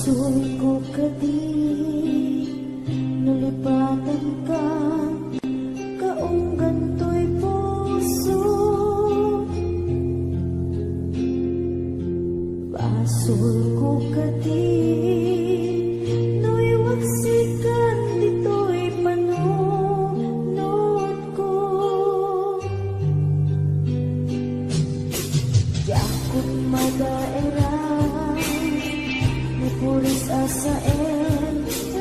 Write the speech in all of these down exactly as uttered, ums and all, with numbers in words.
Basolko kadi no lipatanka, kaunggan toy puso. Basolko kadi no iwaksikan ditoy panunotko. Diakon madaeran, ni puris a saen,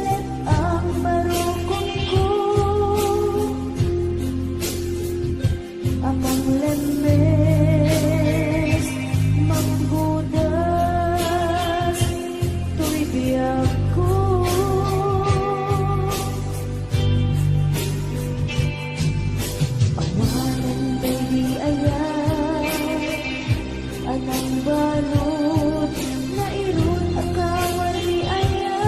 let-ang barukonko. A manglembes, manggudas, toy biagko. Awanen daydi aya a nangbalud, nairut a kawarmi aya.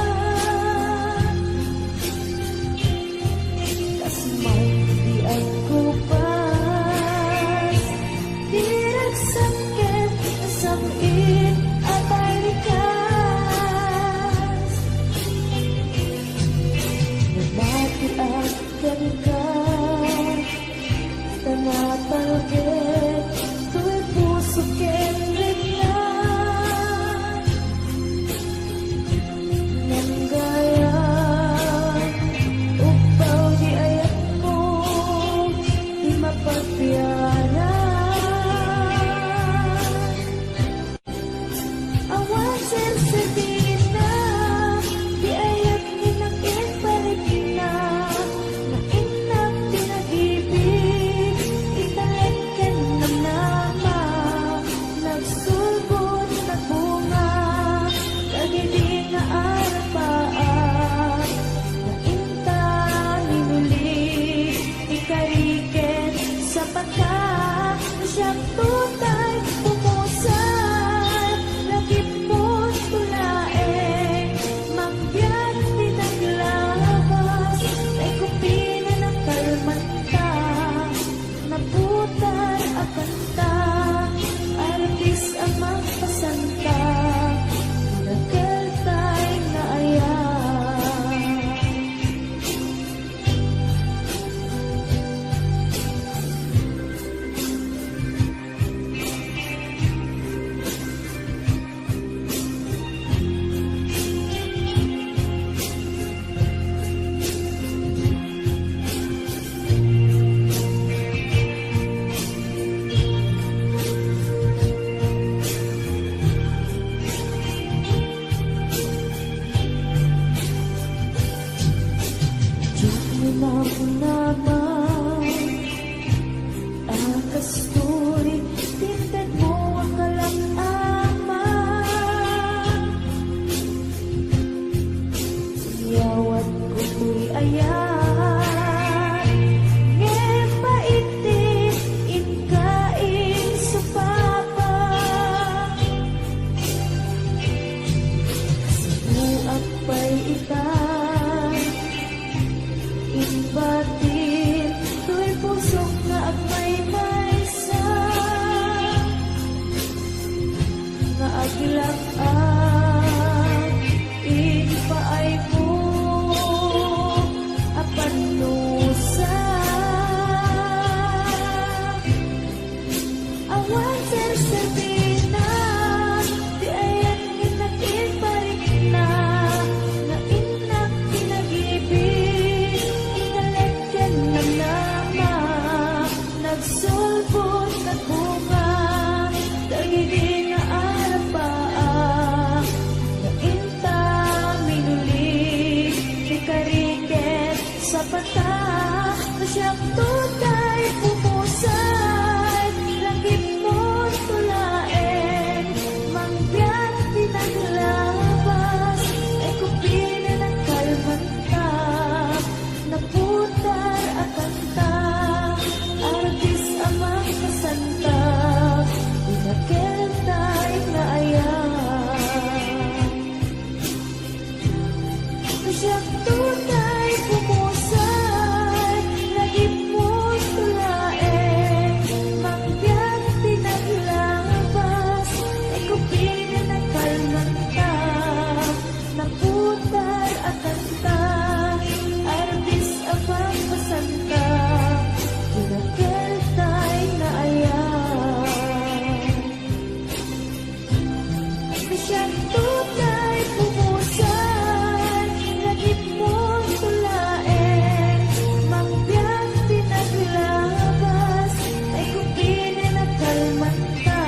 Dianto tay pupusan, nagipon to laeng, mangbiag ti naglabas, ay kupinen a kalmanta,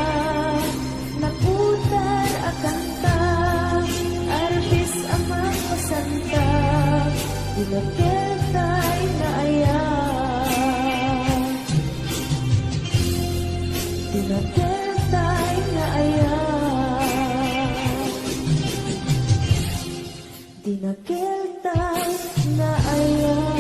naputar a kanta, arbis a mapasanta, dinakel tay nga ayat. Dinakel tay nga ayat. Dinakel tay nga ayat.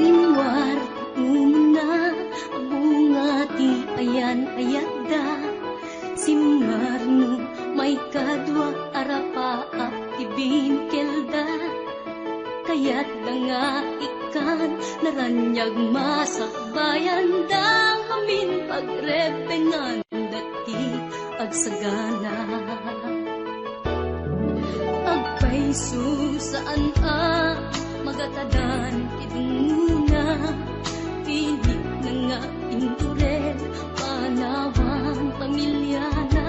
Rimmuar ti umuna a bunga ti ayan-ayatda. Simmarno maikadua a rapaap ti binkelda. Kayatda nga ikkan, naraniag masakbayanda ngamin pagrebbenganda ti agsagana. Agpayso saan a magatadan ti dungngona, pinitna nga inturel, panawan pamiliana.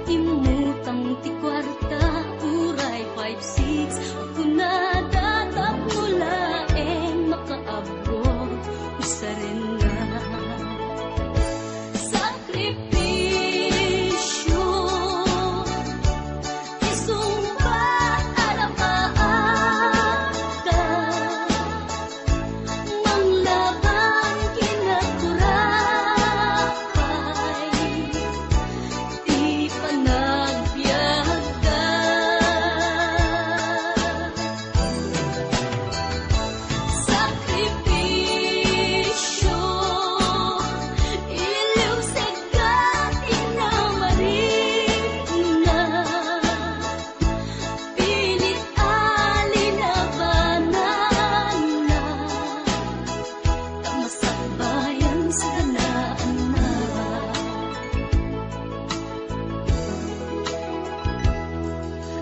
Immutang ti kuarta, uray five six, kunada tapno laeng makaabroad, usarenna. Sakripisio, isungbat a rapaapda, manglaban ken agturapay ti panagbiagda. Sakripisio, iliwsegda ti namarikna, pilit a linabananna, ta masakbayan saganaanna.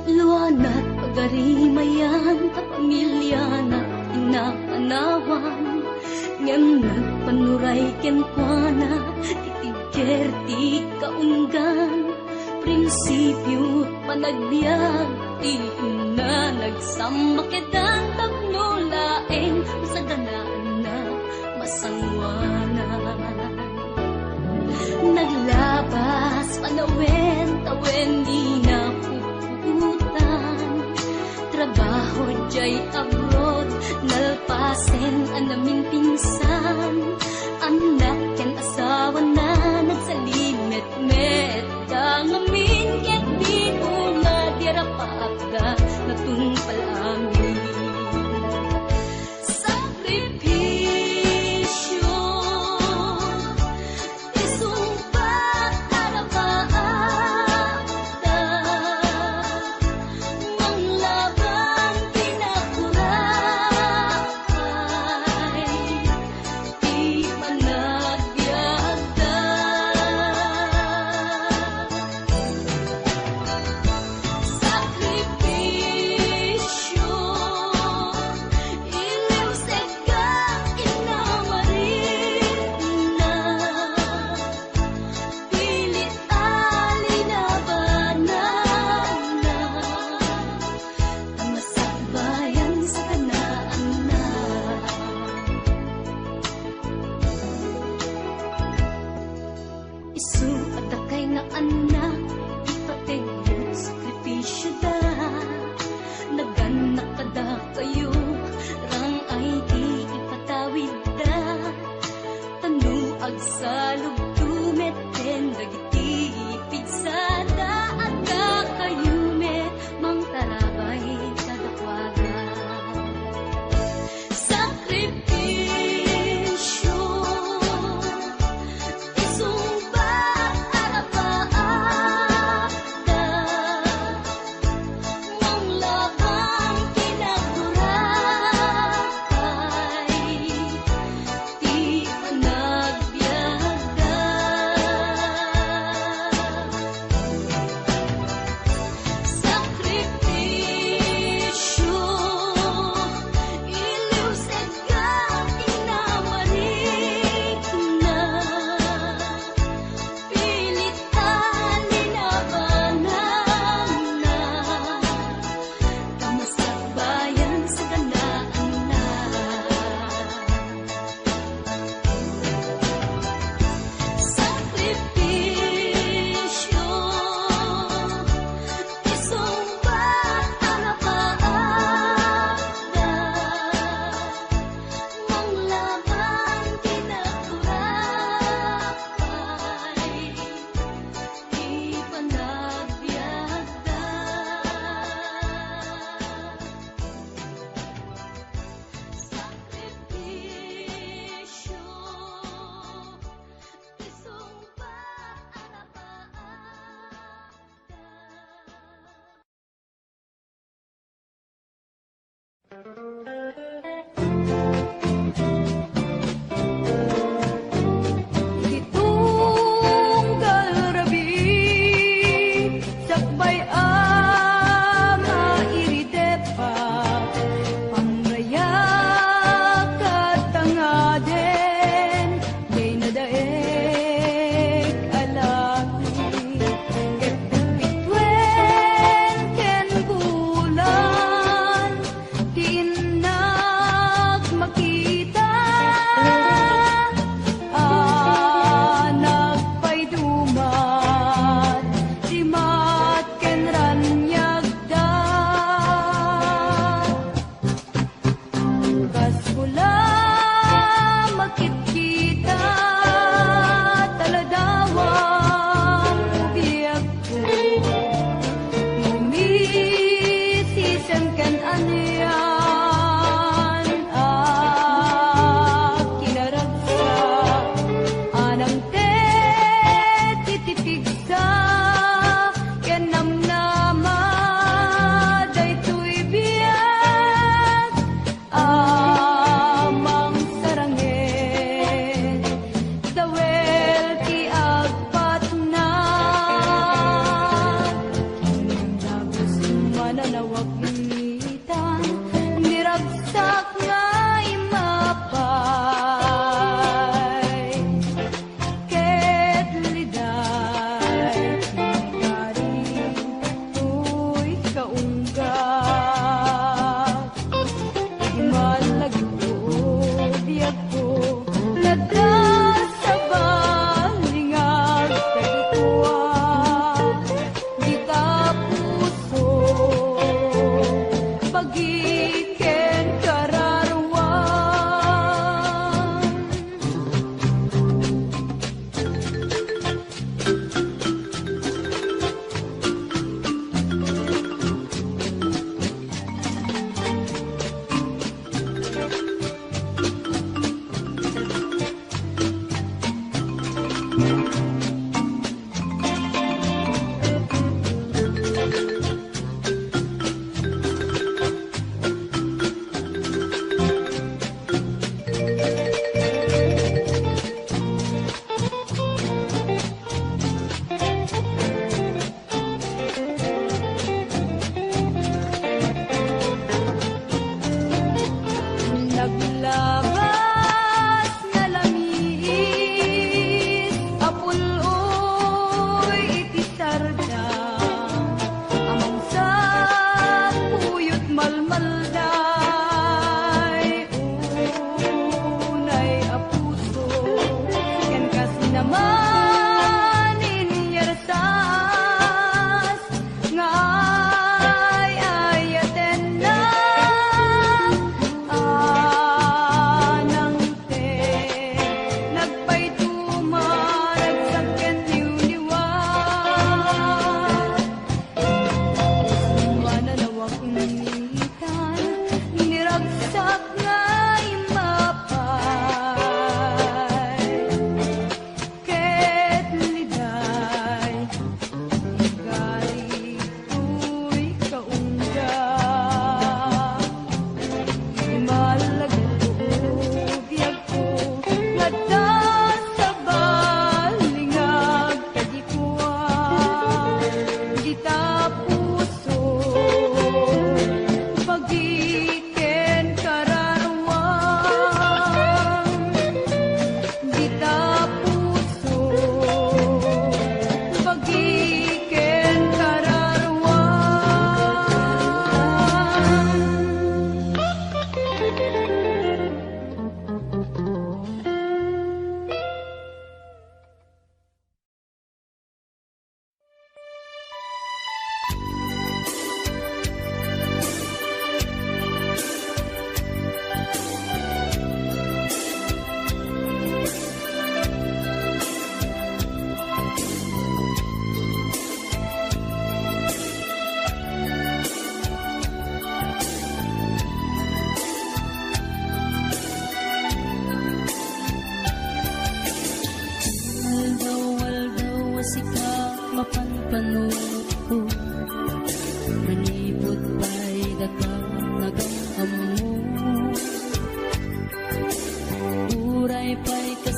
Luanat pagarimayan ta pamiliana ti napanawan, ngem nagpanuray kenkuana ti tigger ti kaunggan. Prinsipio panagbiag ti inna, nagsammaketdan tapno laeng saganaanna masangoanan. Naglabas panawen-tawen, dina pupuotan. Trabaho diay abroad, nalpasen a naminpinsan. Annak ken asawana, nagsalimetmet da ngamin ket di una di rapaapda natungpal amin. Sakripisio, isungbat a rapaapda, manglaban ti nakura Iti tunggal rabii, sakbay a mairidepa, pangrayak ket tangaden, diay nadaek a laki, ket bituen ken bulan, ti innak makita a nagpaiduman, rimat ken raniagda. Kas kula makitkita, taladawang biag Umisisem ken anian a kinaragsak, a nangted iti pigsa ken namnama daytoy biag. Amangsaranget, dawel ti agpatna. Dagus mananawag itan, niragsak nga immapay. Ket liday ti kari toy kaunggat. Idi man lagipko, biagko, nadda sa balingag, kadikua, dita puso, bagi ken kararuan. Naglabas nga lamiis a pul-oy iti sarda, a mangsappuyot malmalday. Unay a puso, ken kas naman inyartas nga ay-ayatenna, a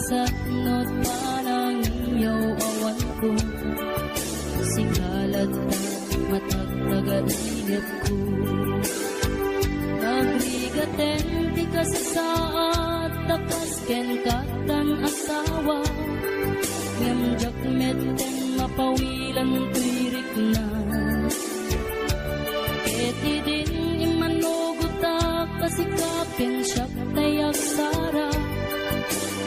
Tapno panangiyaw-awanko, sika latta matagtagainepko. Nagrigaten ti kasasaad ta kas kenka tan asawa, ngem diak metten mapawilan toy rikna. Ket idin immanugotak a sika ken siak tay agsara,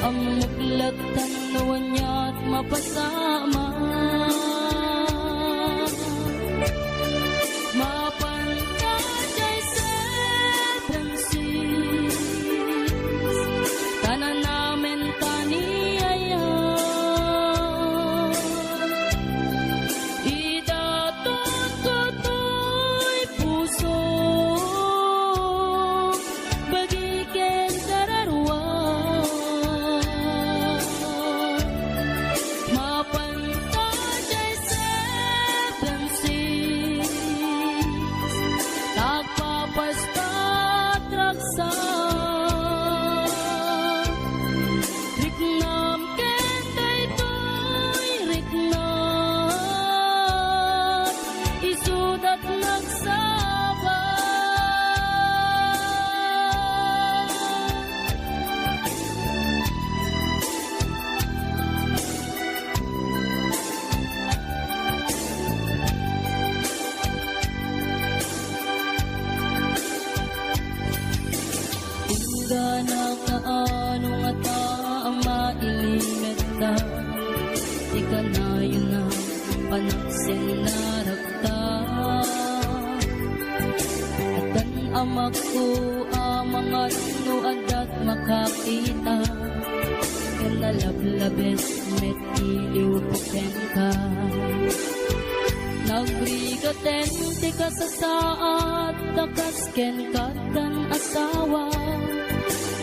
ammok lattan no aniat mapasamak. Mapan ka jay seven seas, kananamen ta ni aya. Idaton ko toy puso, bagi ken kararua. Mapan ta jay seven seas, agpapastat raksa. Riknam ken daytoy riknam, isudat nagsaba. Inggana kaano ngata a mailimedta ti kanayon a panagsennarakta. Addan amakko a mangan no addat makakita, ken nalablabes met iliwko kenka. Nagrigaten ti kasasaad ta kas kenka tan asawa,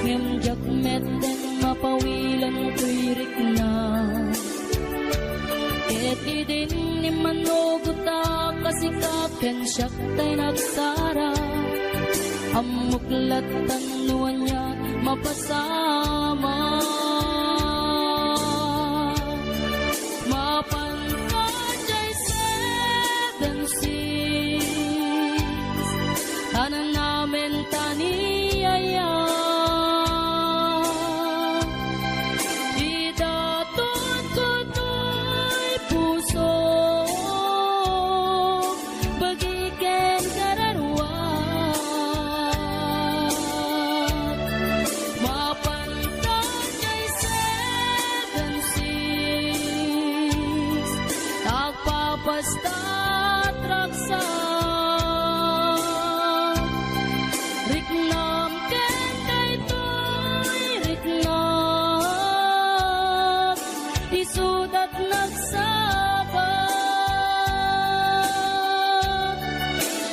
ngem diak metten mapawilan toy rikna. Ket idin immanugotak a sika ken siak tay nagsara, ammok lattan no ania mapasamak. Mapan ka jay seven seas, kananamen ta ni aya. Idaton ko toy puso, bagi ken kararua. Mapan ta jay seven seas, agpapastat raksa. Riknam ken daytoy riknam, isudat nagsaba.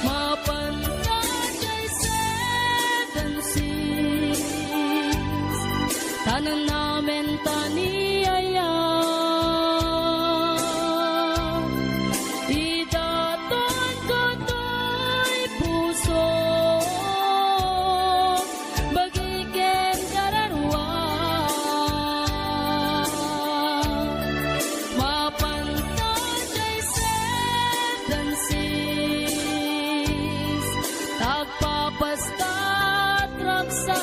Mapan ta jay seven seas, kananamen ta ni aya. Idaton ko toy puso, bagi ken kararua. Mapan ta jay seven seas, agpapastat raksa.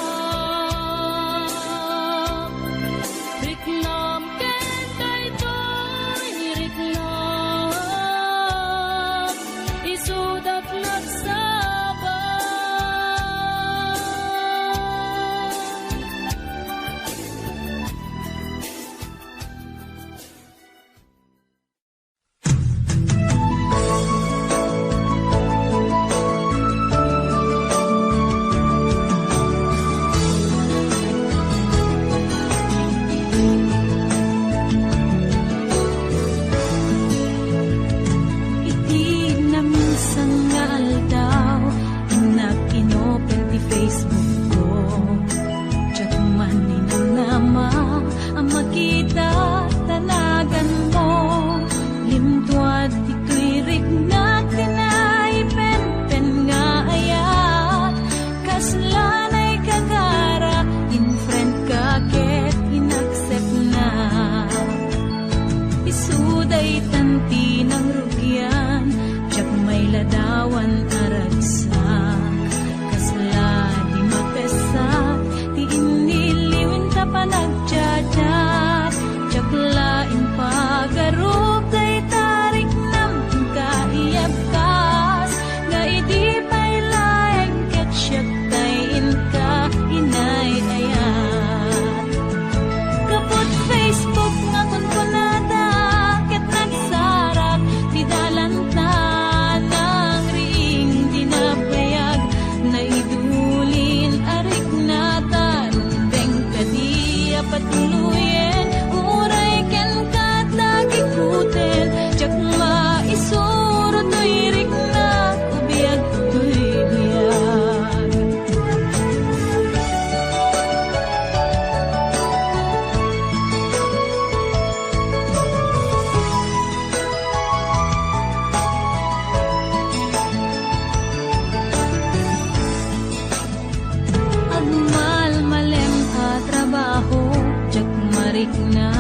Rikna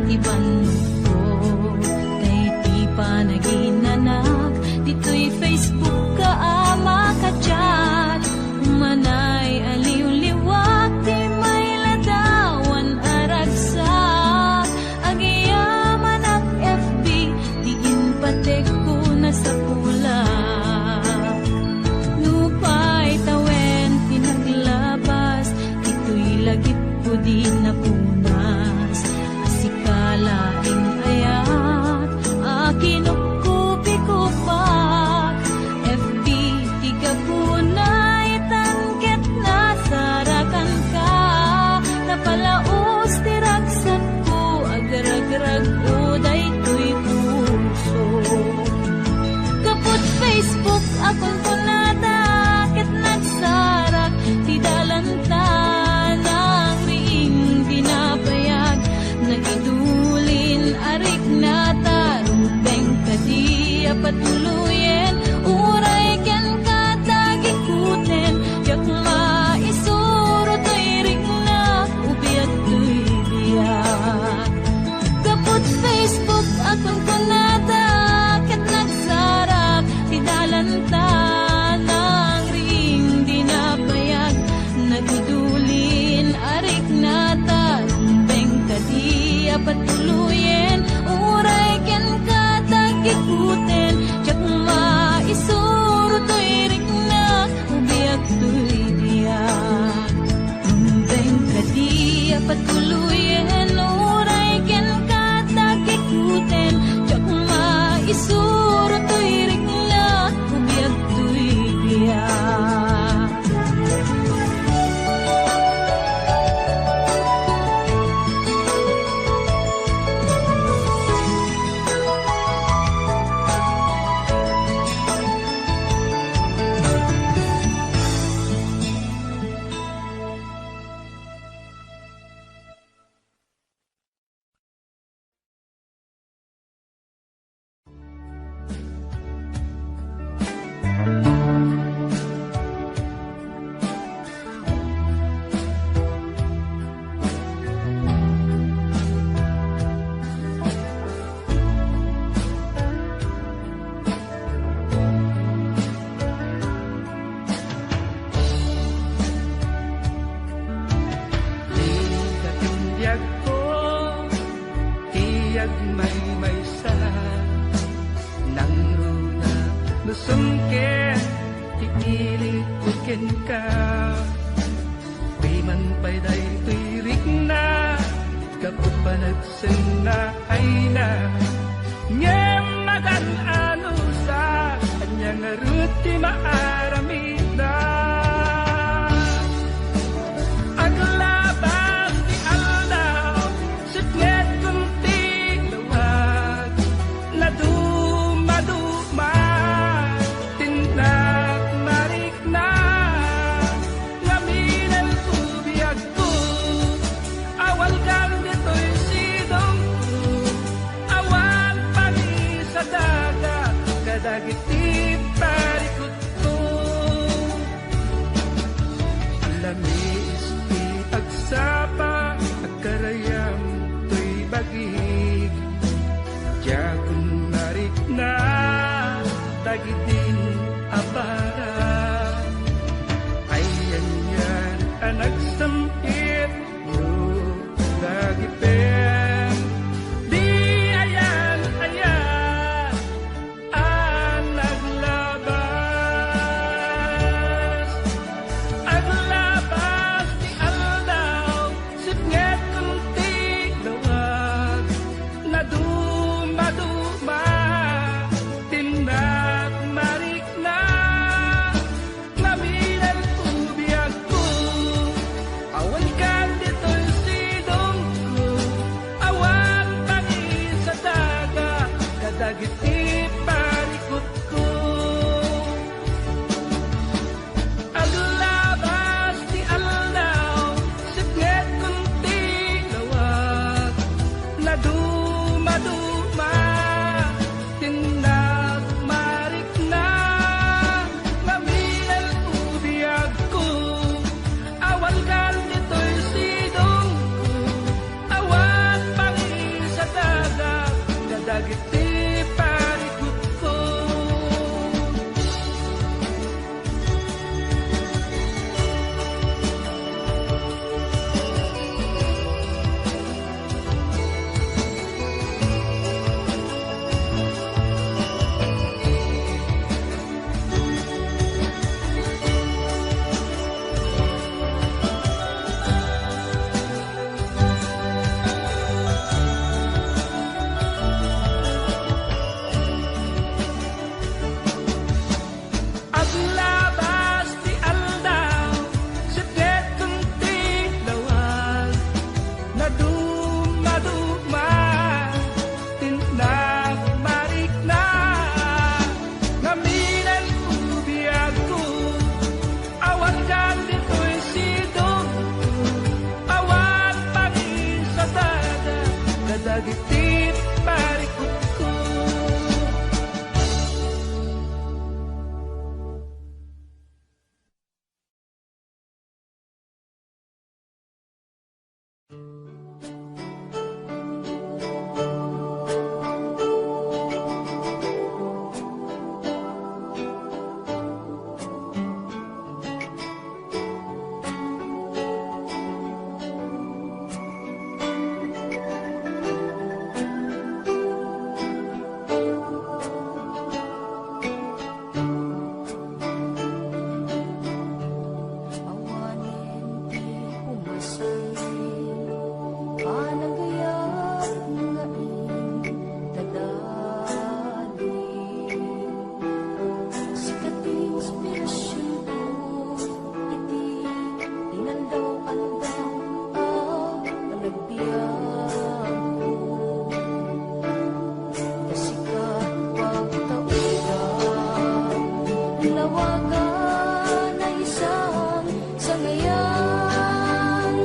ti bannogko, daydi panaginanak, ditoy Facebook ka a makachat. Umanay a liwliwak ti mailadawan a ragsak. Agyamanak F B, ti inpatekko nasapulak. Nupay tawen ti naglabas, ditoy lagipko di napunas. A sika laeng ayat a kinupkupikupak. F B ti gapuna, itan ket nasarakanka. Napalaus ti ragsakko, agragrag-o daytoy puso. Gapu iti Facebook a kunkunada, ket nagsarak ti dalanta. Nangriing ti napayag, nagidulin a riknata. Rumbeng kadi a patuloyen, uray kenka tagikuten. Diak maisuro toy riknak, ubiag toy biag. Gapu iti Facebook a kunkunada, ket nagsarak ti dalanta. Nangriing ti napayag, nagidulin a riknata. Rumbeng kadi a patuloyen, uray kenka tagikuten. Diak maisuro toy riknak, ubiag toy biag. Rumbeng kadi a patuloyen, uray kenka tagikuten. Diak maisuro toy riknak, ubiag toy biag. Ti katindiagko, ti agmaymaysa, nangruna no sumker ti ilikko kenka. Diay man pay daytoy rikna, gapu panagsenna ayna. Ngem magan-anusa, ania ngarud ti maaramidna? Aglabas ti aldaw, sipngetkon ti lawag, nadumaduma, tindak marik na, ngamin a biagko, awalkan ditoy sidongko, awan pangisadaga kadagiti parikutko. Alamis ti agsapa, agkarayam toy bagik. Diakon marikna dagidi a para. Ayanyan a nagsam-it no nagipen. Di ayan-ayan a naglabas. Aglabas ti aldaw, sipngetkon ti lawag. Nadumaduma, tindak marikna, ngamin a biagko, awan Panagayat nga intadadi, sika ti inspirasionko iti inaldaw-aldaw a panagbiagko. Ta sika pagtaoda, lawagan a isang sangayan,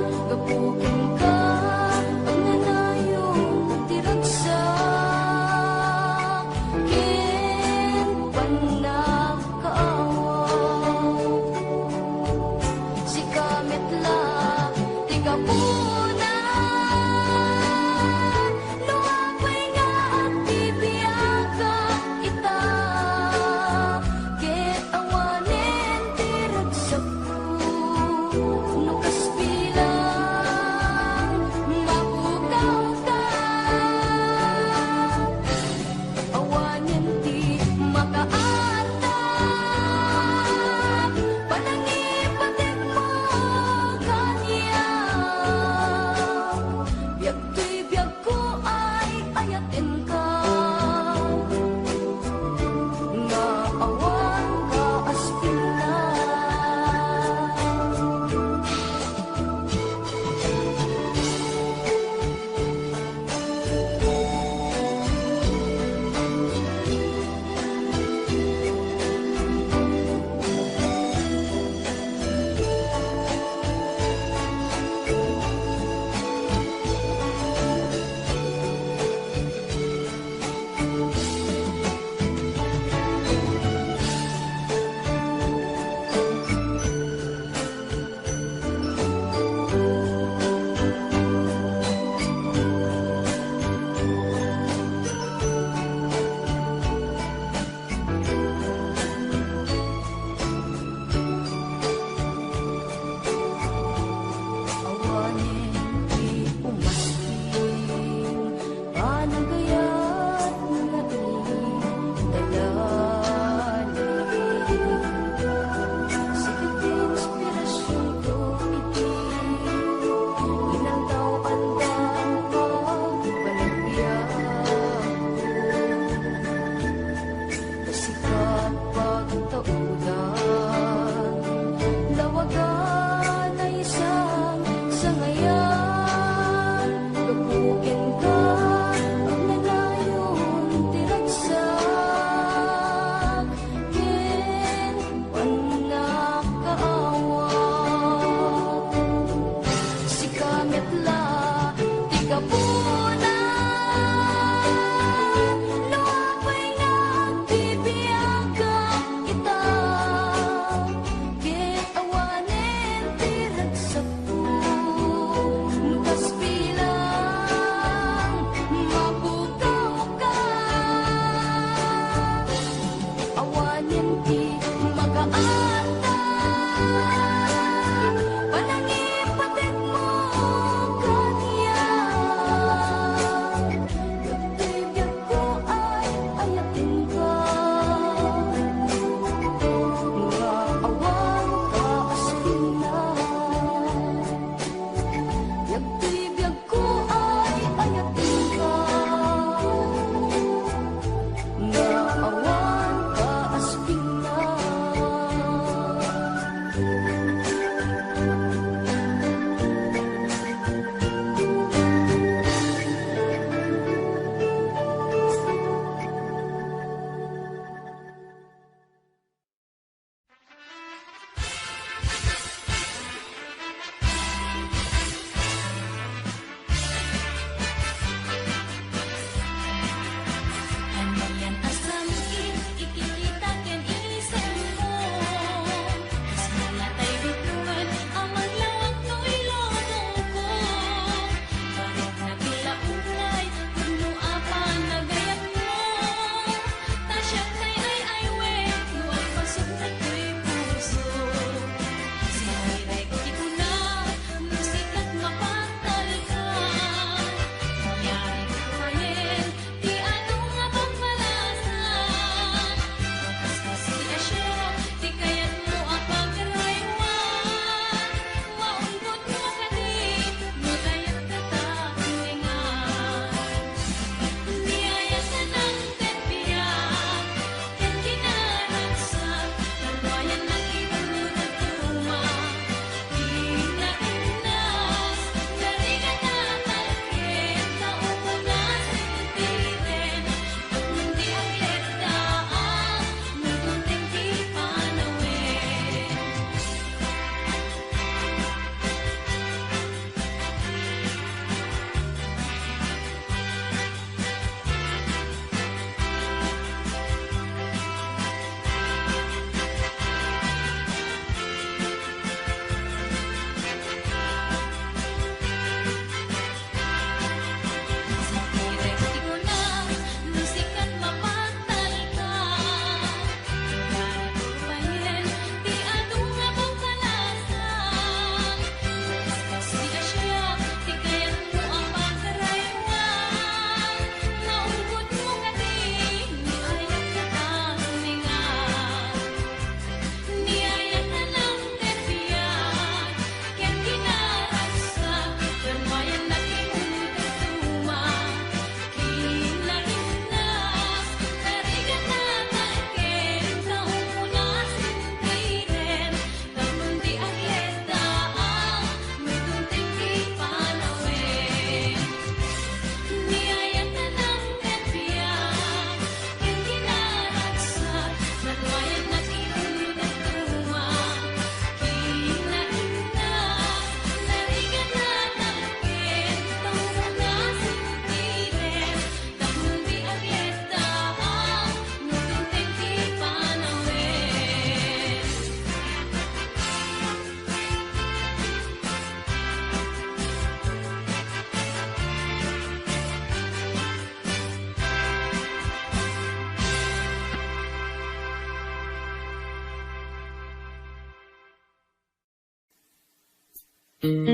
Apay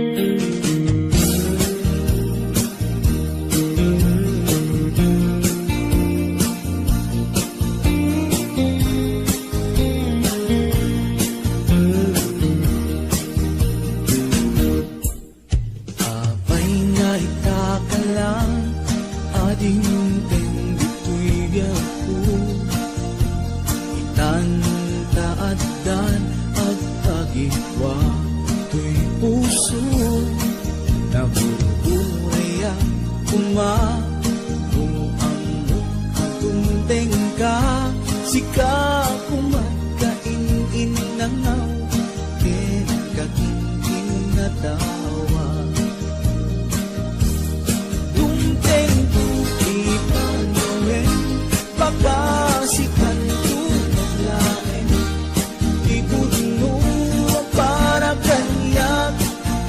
nga ita ka lang a dimteng ditoy biagko. Itan ta addan agtagikua toy puso. Nagurgurayak koma no ammo a dumtengka. Sika koma ta in-innangaw ken kakinkinatawa. Dumtengko, Imanuel, bakasikanto met laeng. Ti pudno a para kaniak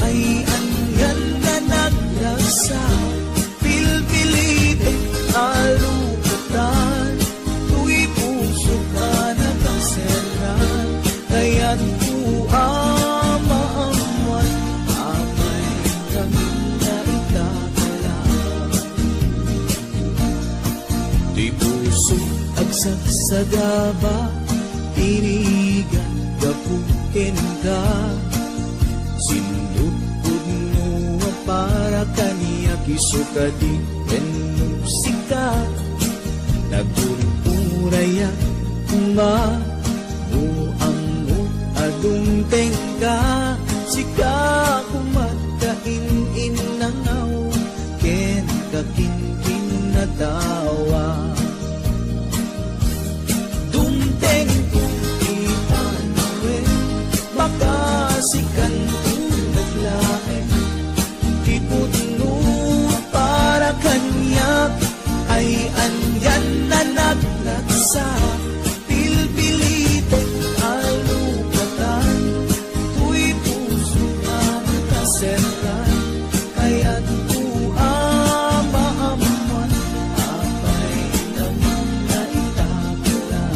ay anian nga nagragsak. Pilpilitek a lupatan toy pusok a nakaserran. Kayatko a maammuan, apay, ngamin nga ita ka lang. Ti puso agsagsaga, irigat gapu kenka. Sindutpudno a para kaniak, isu kadi wenno sika. Nagurgurayak koma no ammo a dumtengka. Sika koma ta in-innangaw ken kakinkinatawa. Dumtengko, Imanuel, bakasikanto met laeng. Ti pudno a para kaniak ay anian nga nagragsak. Pilpilitek a lupatan toy pusok a nakaserran. Kayatko a maammuan, apay, ngamin nga ita ka lang.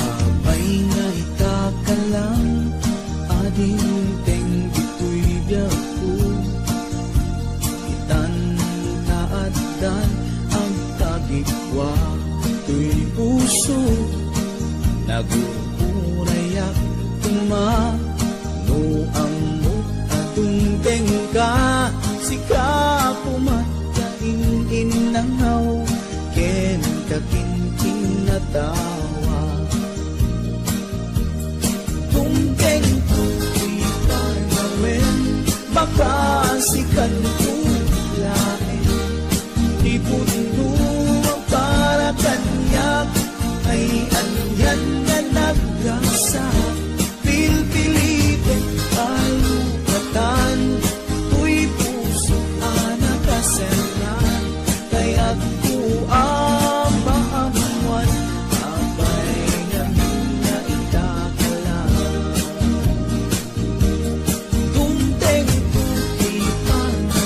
Apay nga ita ka lang a dimteng ditoy biagko. Itan ta addan agtagikua toy puso. Nagurgurayak koma no ammo a dumtengka. Sika koma ta in-innangaw ken kakinkinatawa. Dumtengko, Imanuel, bakasikanto laeng. Ti pudno a para kaniak ay anian nga nagragsak. Pilpilitek a lupatan toy puso a nakaserran. Kayatko a maammuan, apay, ngamin nga ita ka lang. Dumtengko, Imanuel,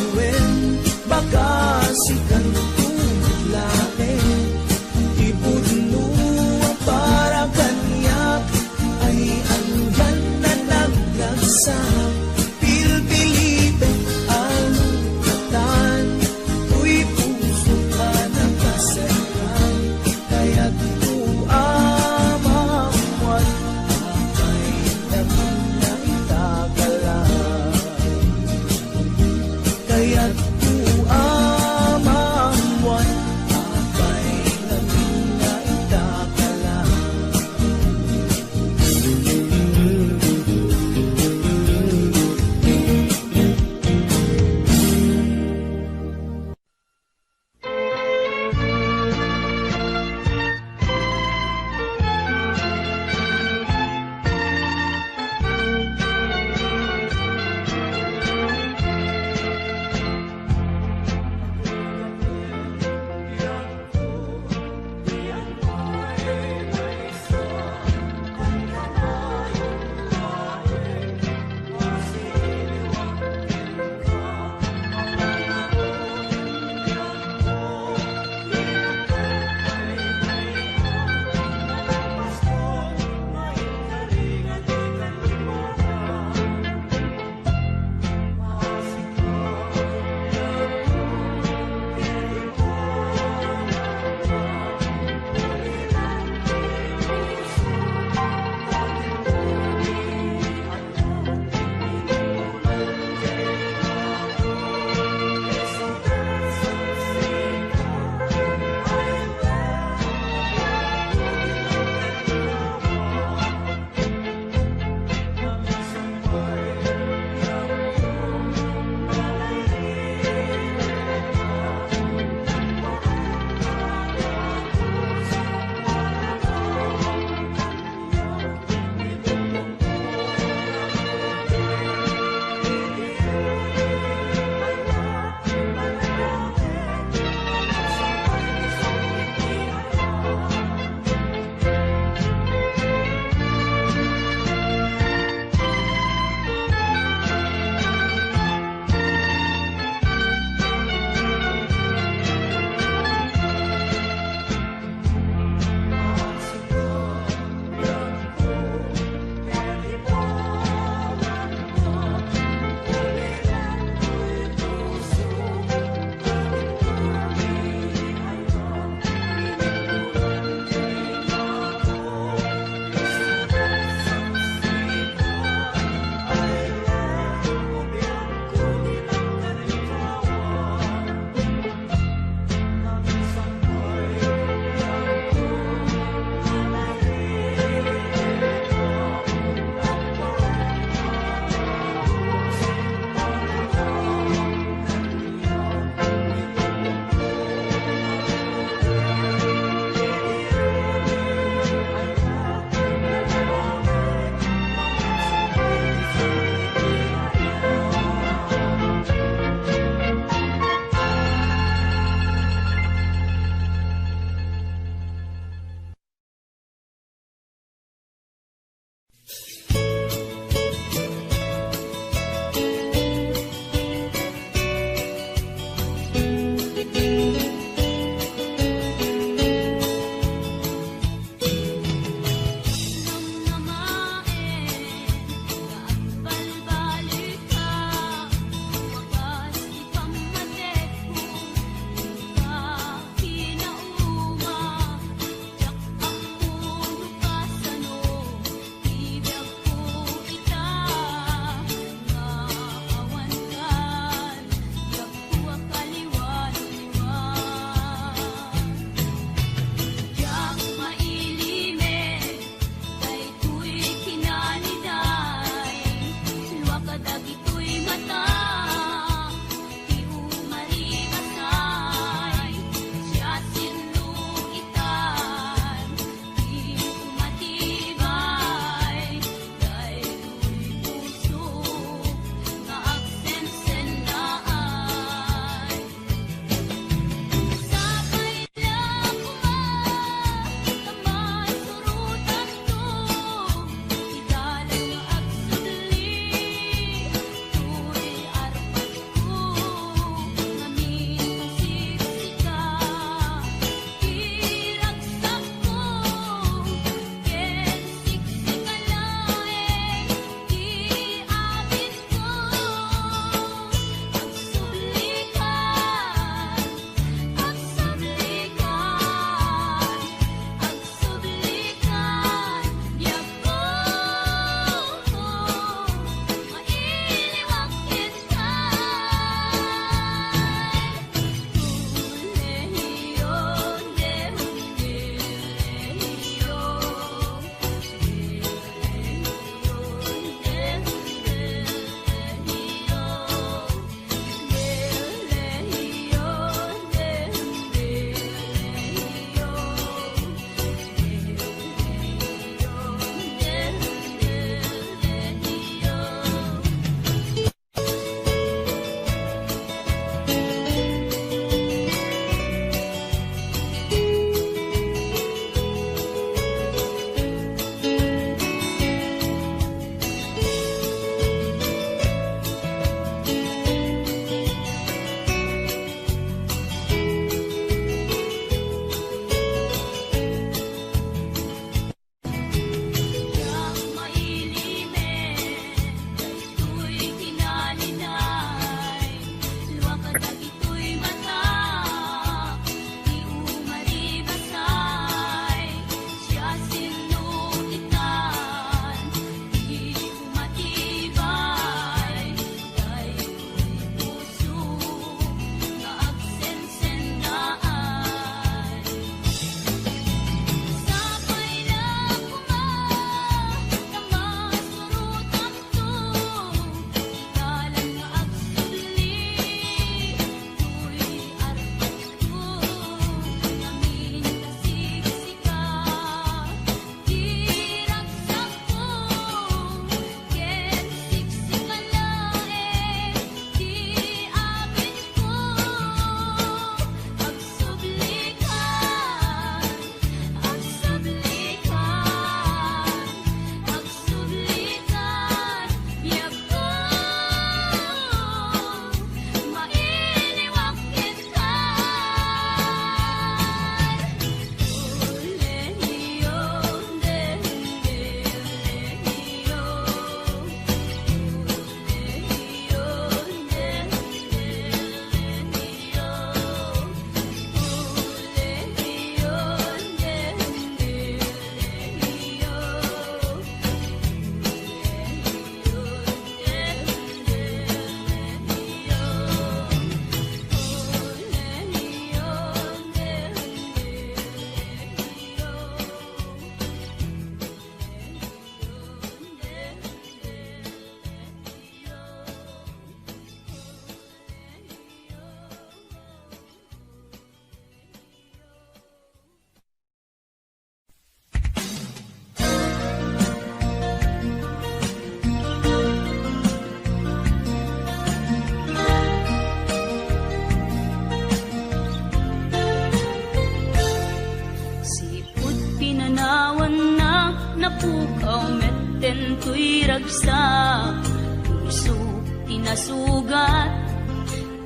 Toy ragsak, puso ti nasugat,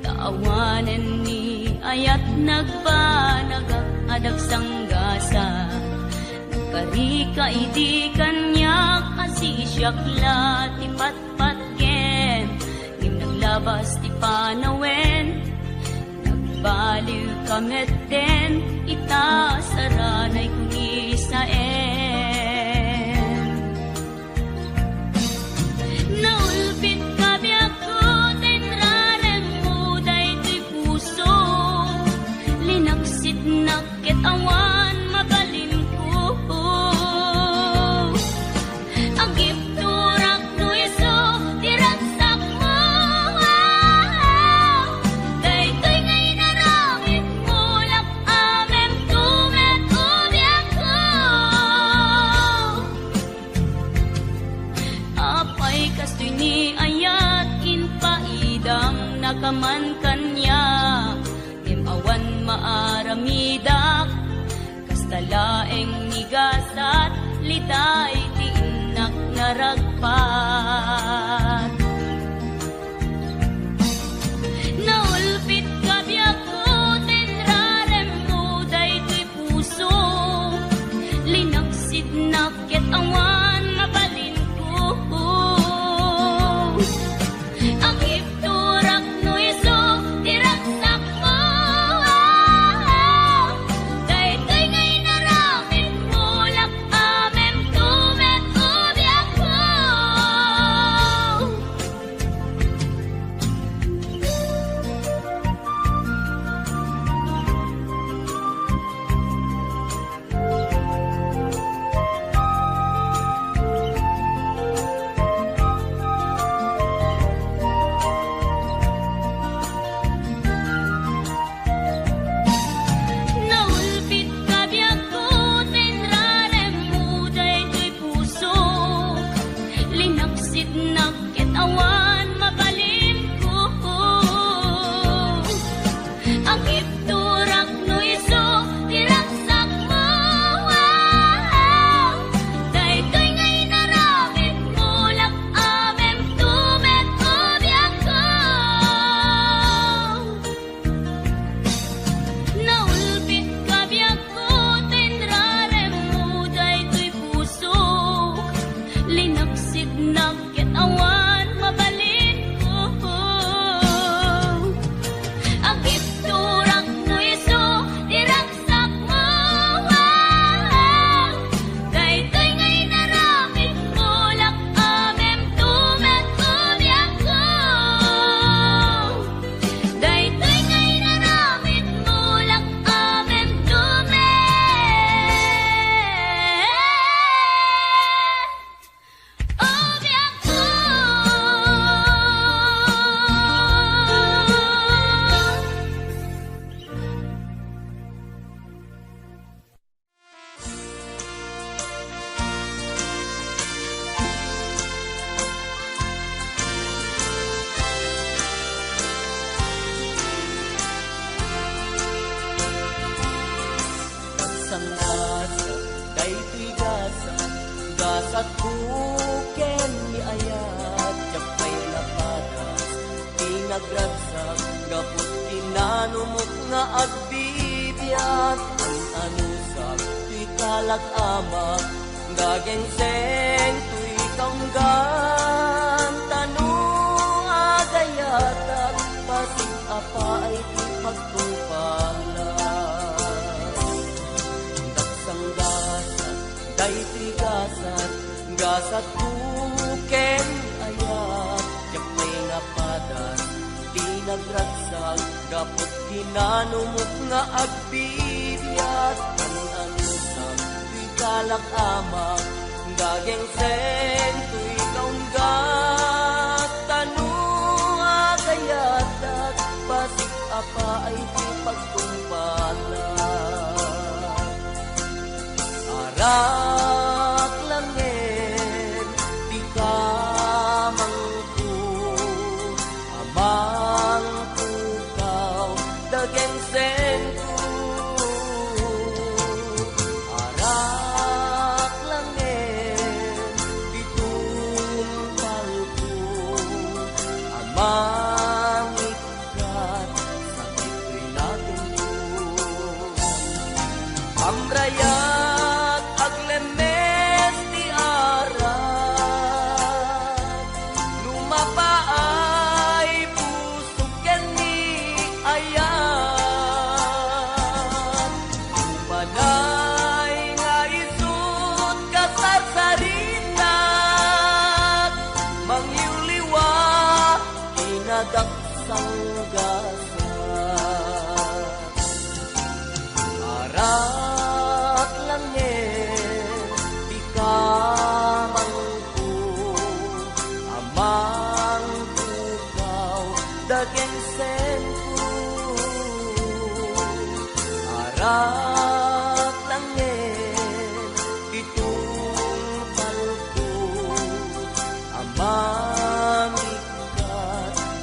ta awanen ni ayat nagbanagak a dagsanggasat. Nagkarika idi kaniak a sisiak la ti patpatgen, ngem naglabas ti panawen. Nagbaliwka met den ita saranay kunisaen. Naulpitka biagko ta inraremmo daytoy puso. Linaksitnak ket awan mabalinko. Agibturak no isu ti ragsakmo. Daytoy nga inaramidmo, lak-amemto met o biagko. Apay kastoy ni ayat, impaidamnaka man kaniak, ngem awan maaramidak. Kasta laeng ni gasat, litay ti innak naragpat. Naulpitka biagko ta inraremmo daytoy puso. Linaksidnak ket awan mabalinko. Agibturak no isu ti ragsakmo. Daytoy nga inaramidmo, lak-amemto met o biagko. Naulpitka biagko ta inraremmo daytoy puso. Linaksidnak ket awan mabalinko. Agibturak no isu ti ragsakmo. Daytoy nga inaramidmo, lak-amemto met o biagko. Naulpitka biagko ta inraremmo daytoy puso. Linaksidnak ket awan mabalinko. Agibturak no isu ti ragsakmo. Daytoy nga inaramidmo, lak-amemto met o biagko. Daytoy nga inaramidmo, lak-amemto met o biagko. Sanggasat daytoy gasat, gasatko ken ni ayat, diak pay napadas ti nagragsak gapu ti nanumok nga agbibiag. An-anusak ti kalak-amak, dagengseng toy kaunggan, ta no agayatak, pasig-apaay ti pagtungpalan. Daksanggasat daytoy gasat, gasatko ken ayat, diak pay napadas ti nagragsak gapu ti nanumok nga agbibiag. An-anusak ti kalak-amak, dagengseng toy kaunggat, ta no agayatak, pasig-apaay ti pagtungpalan. Arak laengen ti kamangko, amangpukaw dagengsengko. Arak laengen ti sanggasat. Arak langir ti kamangko, a mangpukaw daging sengko. Arak langir ti tungpalko, a mamikkat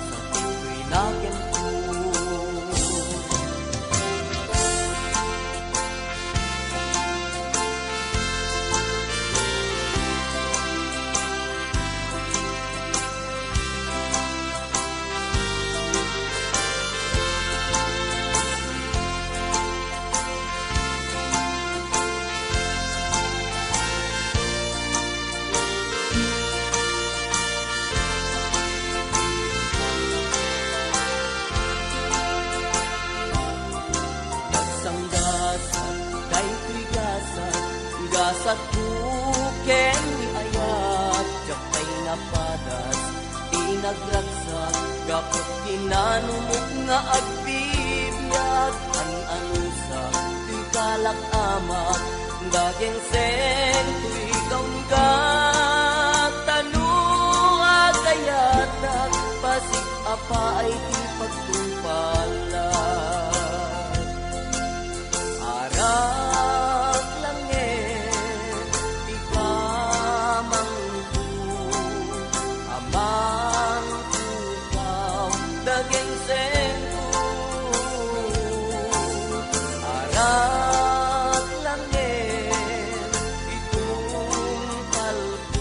sati rinagenko. Nagsanggasat daytoy gasat, gasatko ken ni ayat, diak pay napadas ti nagragsak, gapu kinanumok nga agbibiag, an-anusak ti kalak-amak, daging sengko ikaw nga tano agayatak, pasig-apaay ti pagtungpalak. Arak langir ti kamangko, a mangpukaw daging sengko. Arak langir ti tungpalko,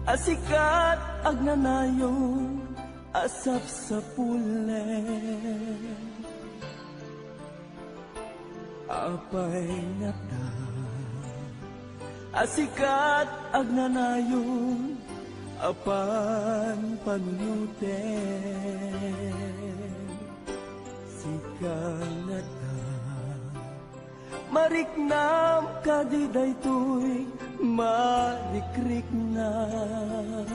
Asikkat agnanayon a sapsapulen. Apay ngata? Asikkat agnanayon a panpanunuten. Sika ngata, mariknam kadi daytoy marikriknam?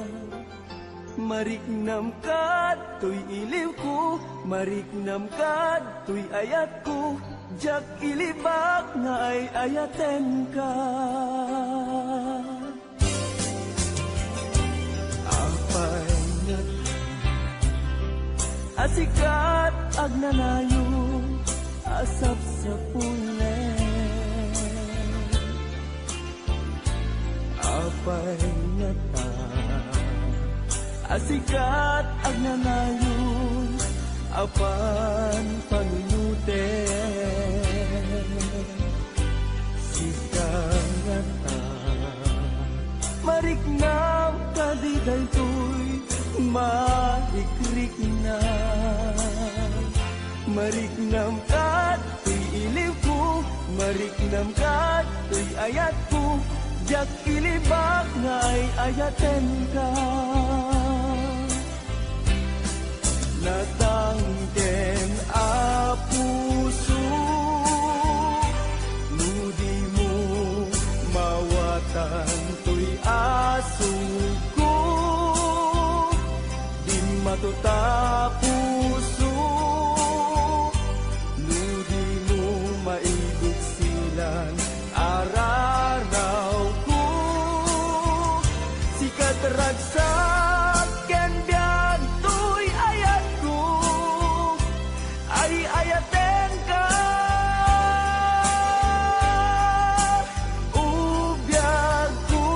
Mariknam kadtoy iliwko, mariknam kadtoy ayatko, diak ilibak nga ay-ayatenka. Apay ngata? Asikkat agnanayon a sapsapulen. Apay ngata? Asikkat agnanayon a panpanunuten. Sika ngata, mariknam kadi daytoy marikriknam? Mariknam kadtoy iliwko, mariknam kadtoy ayatko, diak ilibak nga ay-ayatenka. Natangken a puso, no dimo mawatan toy asugko, dimmato ta puso, no dimo maibuksilan ararawko. Sika ti ragsak ken biag toy ayatko, ay-ayatenka, o biagko.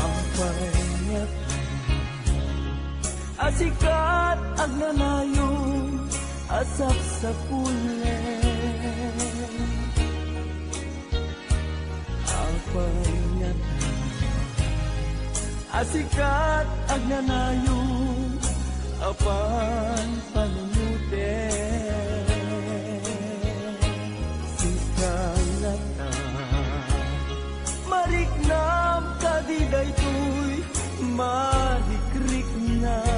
Apay ngata? Asikkat agnanayon a sapsapulen. Apay ngata? Asikkat agnanayon a panpanunuten. Sika ngata, mariknam kadi daytoy marikriknam?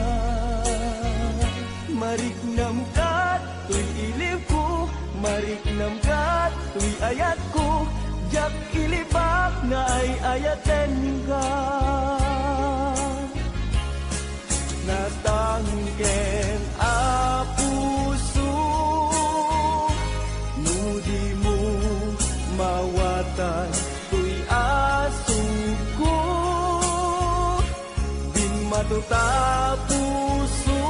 Mariknam kadtoy iliwko, mariknam kadtoy ayatko, diak ilibak nga ay-ayatenka. Natangken a puso, no dimo mawatan toy asugko, dimmato ta puso,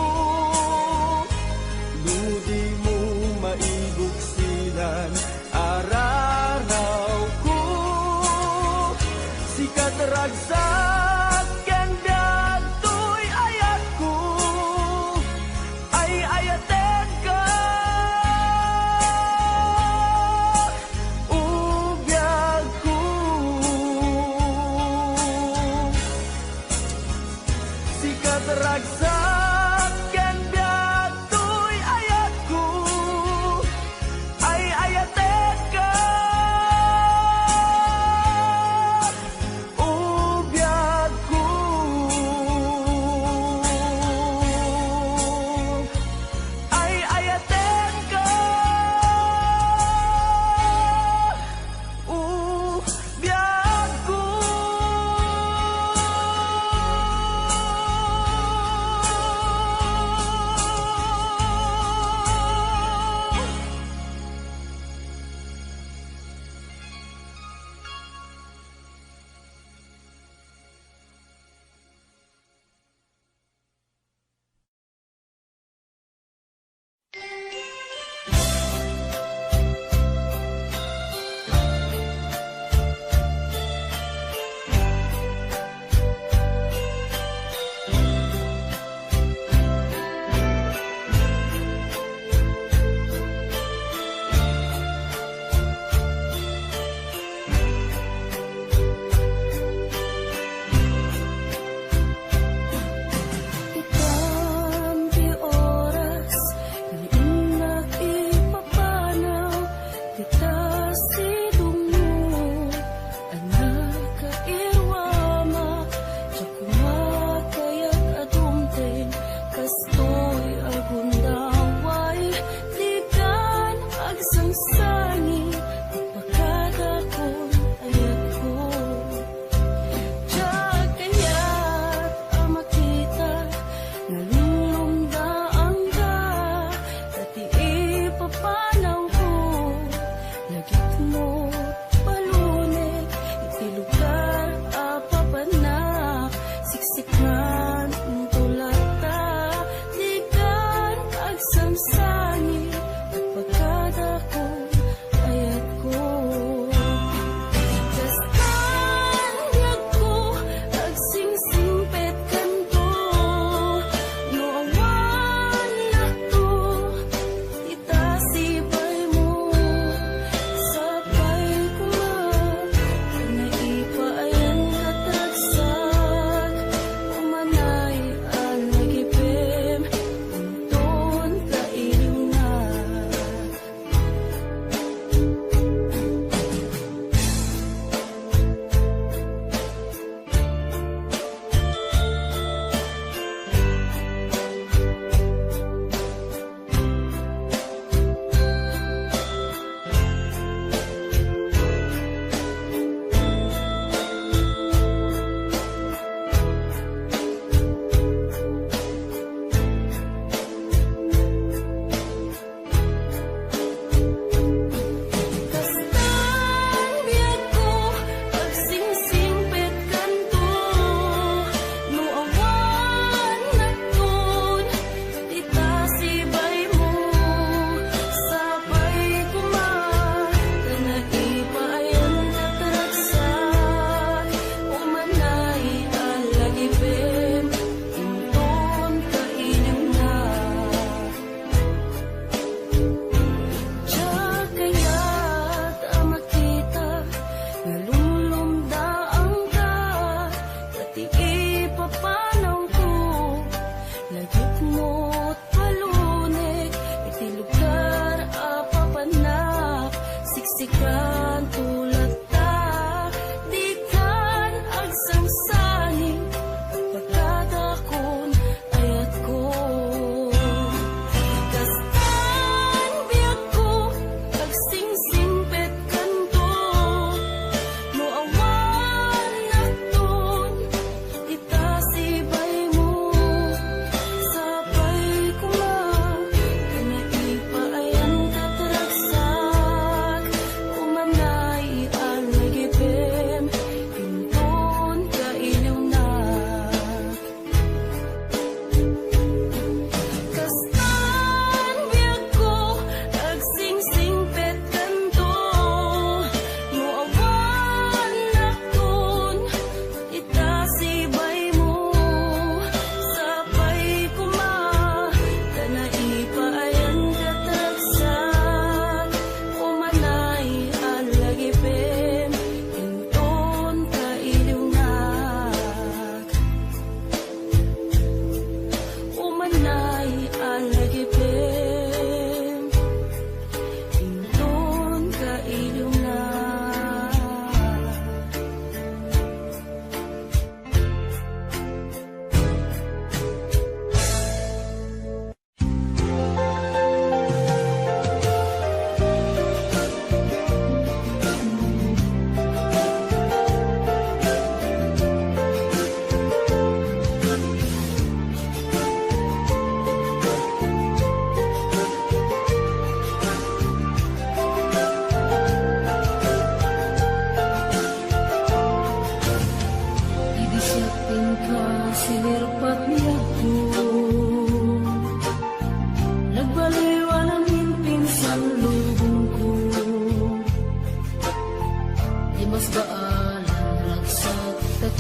no dimo maibuksilan ararawko. Sika ti ragsak ken biag toy ayatko, ay-ayatenka, o biagko. Sika ti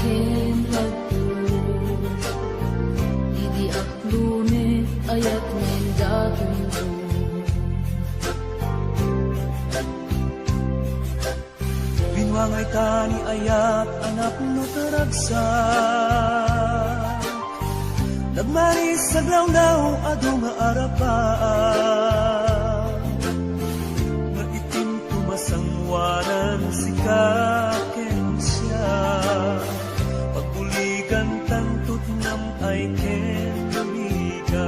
Ken nagpud, idi aklone, ayat nga indaton ko. Binuangay ta ni ayat a napno ta ragsak. Nagmaris, naglawlaw, adu nga arapaak. Nga itim tumasanguanan sika ken siak. Pagbuligan tanto ti nam-ay ken amiga.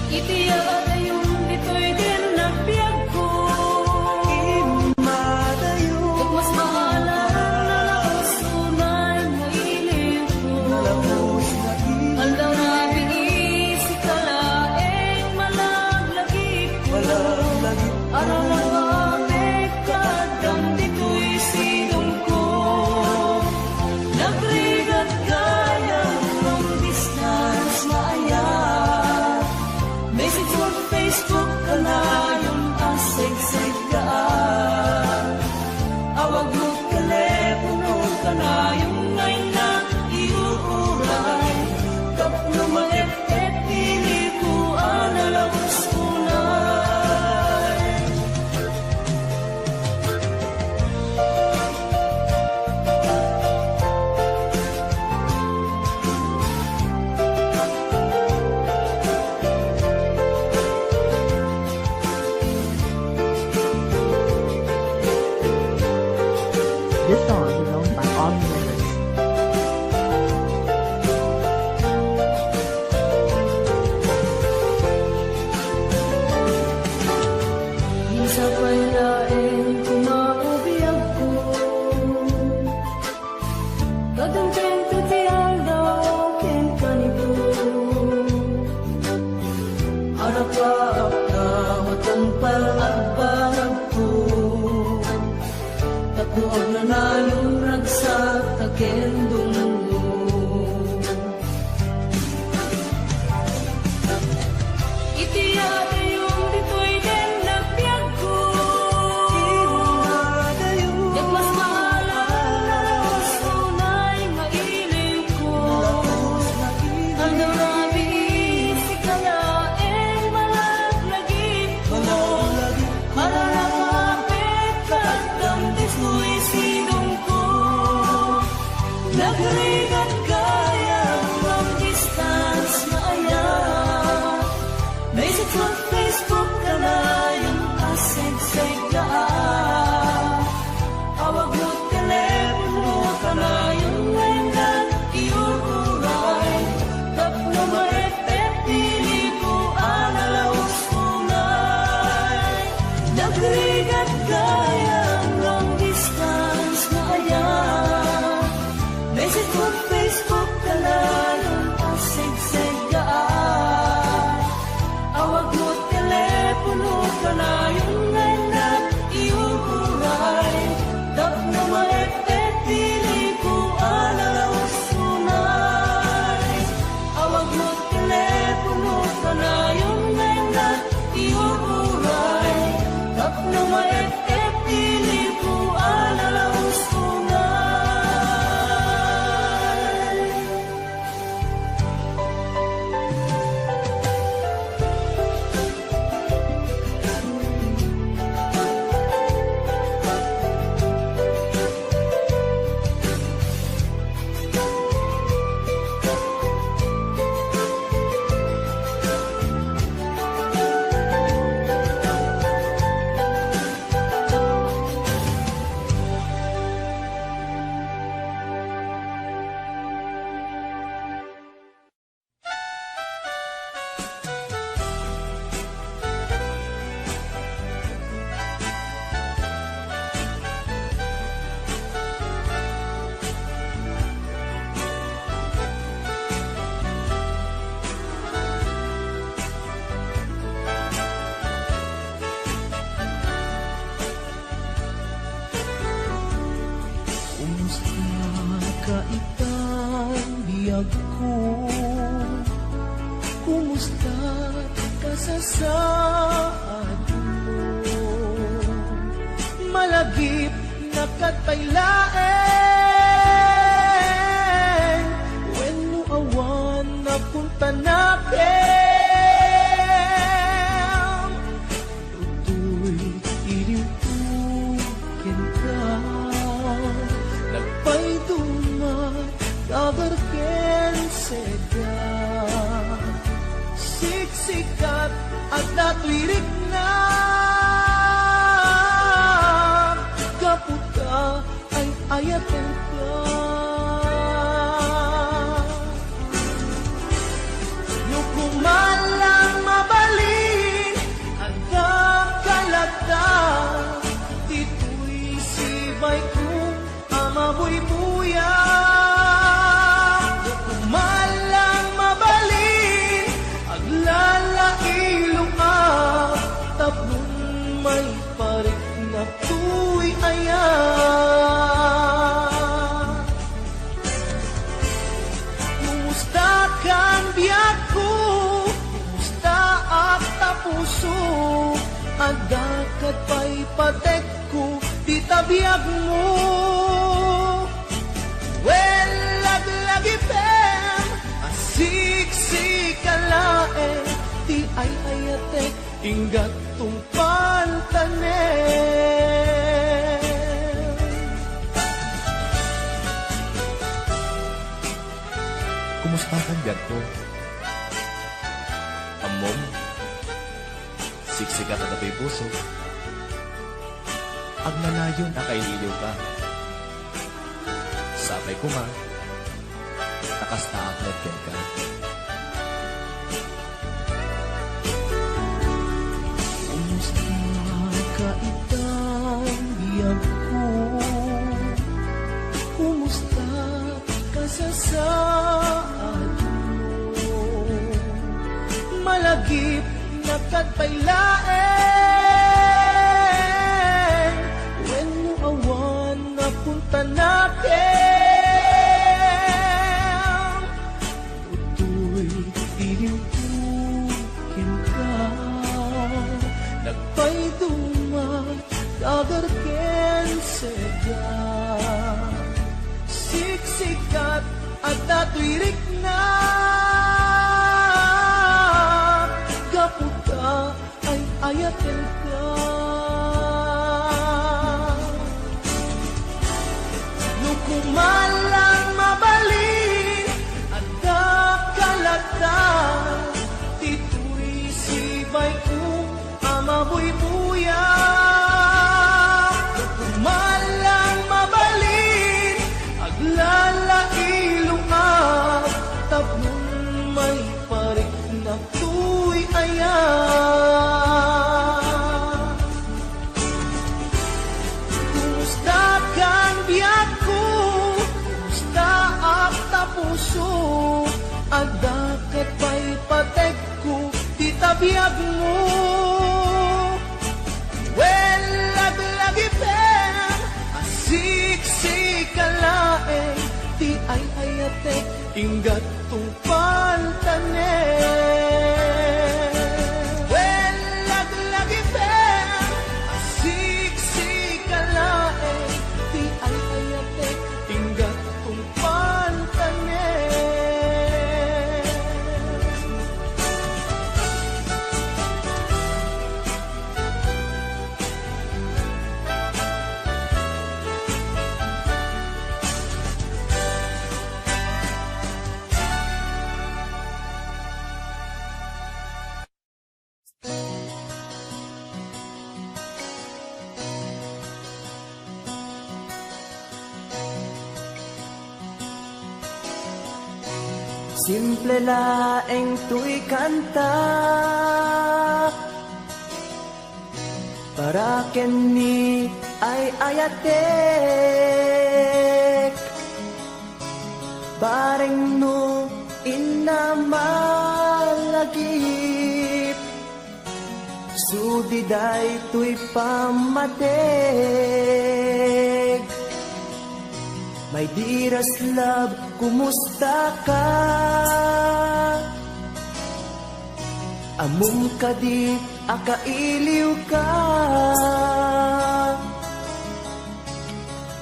Iti adayon ditoy ken nagbiagko. Immadayon. Ket mas maala nga nalaus unay nga ilingko. Nalaus nga ilingko. Aldaw rabii sika laeng malaglagipko. Malaglagipko. Aramidem nga apek kaaddam ditoy sidongko. Nagrigat gayam long distance nga ayat. Message mo Facebook, kanayon a segseggaan. Awag mo telepono, kanayon nga innak iuray. Tapno maep-ep ti iliko a nalaus unay. This song is owned by All Music. Sapay laeng kumabiagko. Kaduntengto ti aldaw ken kanito. Arapaak ta matungpal agbanagko. Tapno agnanayon ragsak ta ken dumngog. Iti adayon ditoy ken nagbiagko. Ket mas maala nga nalaus unay nga ilingko. Aldaw rabii sika laeng malaglagipko. Aramidem nga apek kaaddam ditoy sidongko. Nagrigat gayam long distance nga ayat. Message mo Facebook, kanayon a segseggaan. Awag mo telepono, kanayon nga innak iuray. Tapno maep-ep ti iliko a nalaus unay. Nagrigat gayam long distance nga ayat. Message mo Facebook, kanayon a segseggaan. Awag mo telepono, kanayon nga innak iuray. Tapno maep-ep ti iliko a nalaus unay. Awag mo telepono, kanayon nga innak iuray. Tapno maep-ep ti iliko a nalaus unay. Kumusta ka itan biagko? Kumusta kasasaadmo? Malagip Kat pay laeng wenno awan napuntanakem, toy iliwko kenka, nagpayduma, dagar ken seda. Siksikat, adda toy rikna, gapu ta ay-ayatenka. No kumalang mabalin, adda ka latta, ditoy sibayko a mabuybuya. No kumalang mabalin, aglalailo a tapno may pariknak toy ayat. Kumusta kan biagko? Kumusta ak ta puso? Adda ket pay patekko dita biagmo? Wen, laglagipem a siksika laeng ti ay-ayatek. Inggat tungpal tanem. Kumusta kan biagko? Ammom, siksikat a datoy puso. Agnanayon a kailiwka. Sapay koma, ta kastaak met kenka. Kumusta ka itan, biagko? Kumusta kasasaadmo? Malagipnak ket pay laeng wenno awan napuntanakem. Toy iliwko kenka, nagpayduma, dagar ken seda. Siksikat, adda toy rikna, gapu ta ay-ayatenka. No kumalang mabalin, adda ka latta, ditoy sibayko a mabuybuya. No kumalang mabalin, aglalailo a tapno may pariknak toy ayat. Kumusta kan biagko? Kumusta ak ta puso? Adda ket pay patekko dita biagmo? Wen, laglagipem a siksika laeng ti ay-ayatek, inggat tungpal tanem. Wen, laglagipem a siksika laeng ti ay-ayatek, inggat tungpal tanem. Simple laeng toy kanta para ken ni ay-ayatek. Bareng no inna malagip, sudi daytoy pammateg. My dearest love, kumusta ka? Ammom kadi a kailiwka?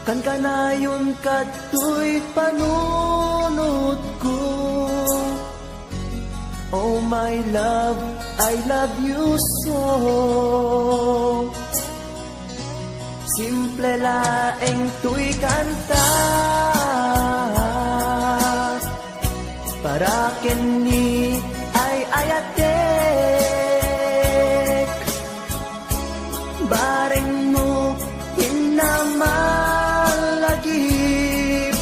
Kankanayon kadtoy panunotko. Oh my love, I love you so. Simple laeng toy kanta para ken ni ay-ayatek. Bareng no innamal lagip,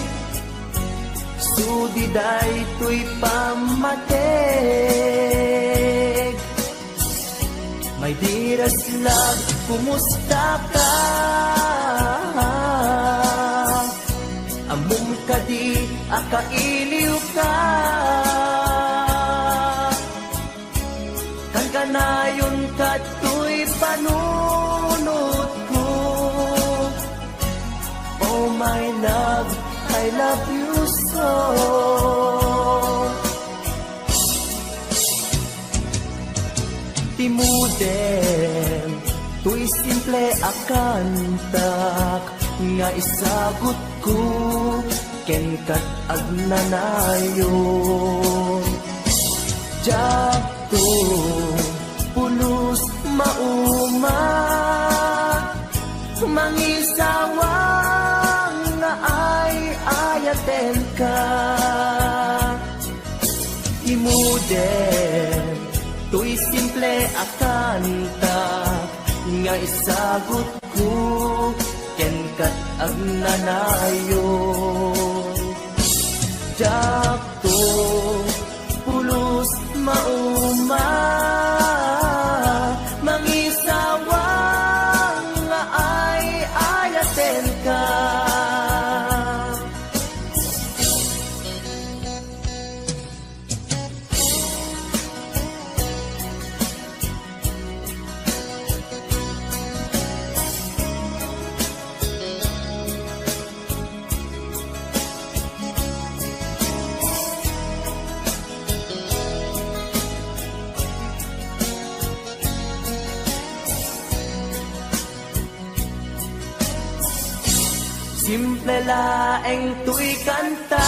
sudi daytoy pammateg. My dearest love, kumusta ka? Ammom kadi a kailiw ka? Kankanayon kadtoy panunotko. Oh my love, I love you so. Ti modem, toy simple a kantak nga isagutko ken kat agnanayon. Diakto pulos mauma, mangisawang nga ay-ayatenka. Ti modem, toy simple a kanta nga isagutko ken kat agnanayon. Diakto pulos mauma, mangisawang nga ay-ayatenka. Simple laeng toy kanta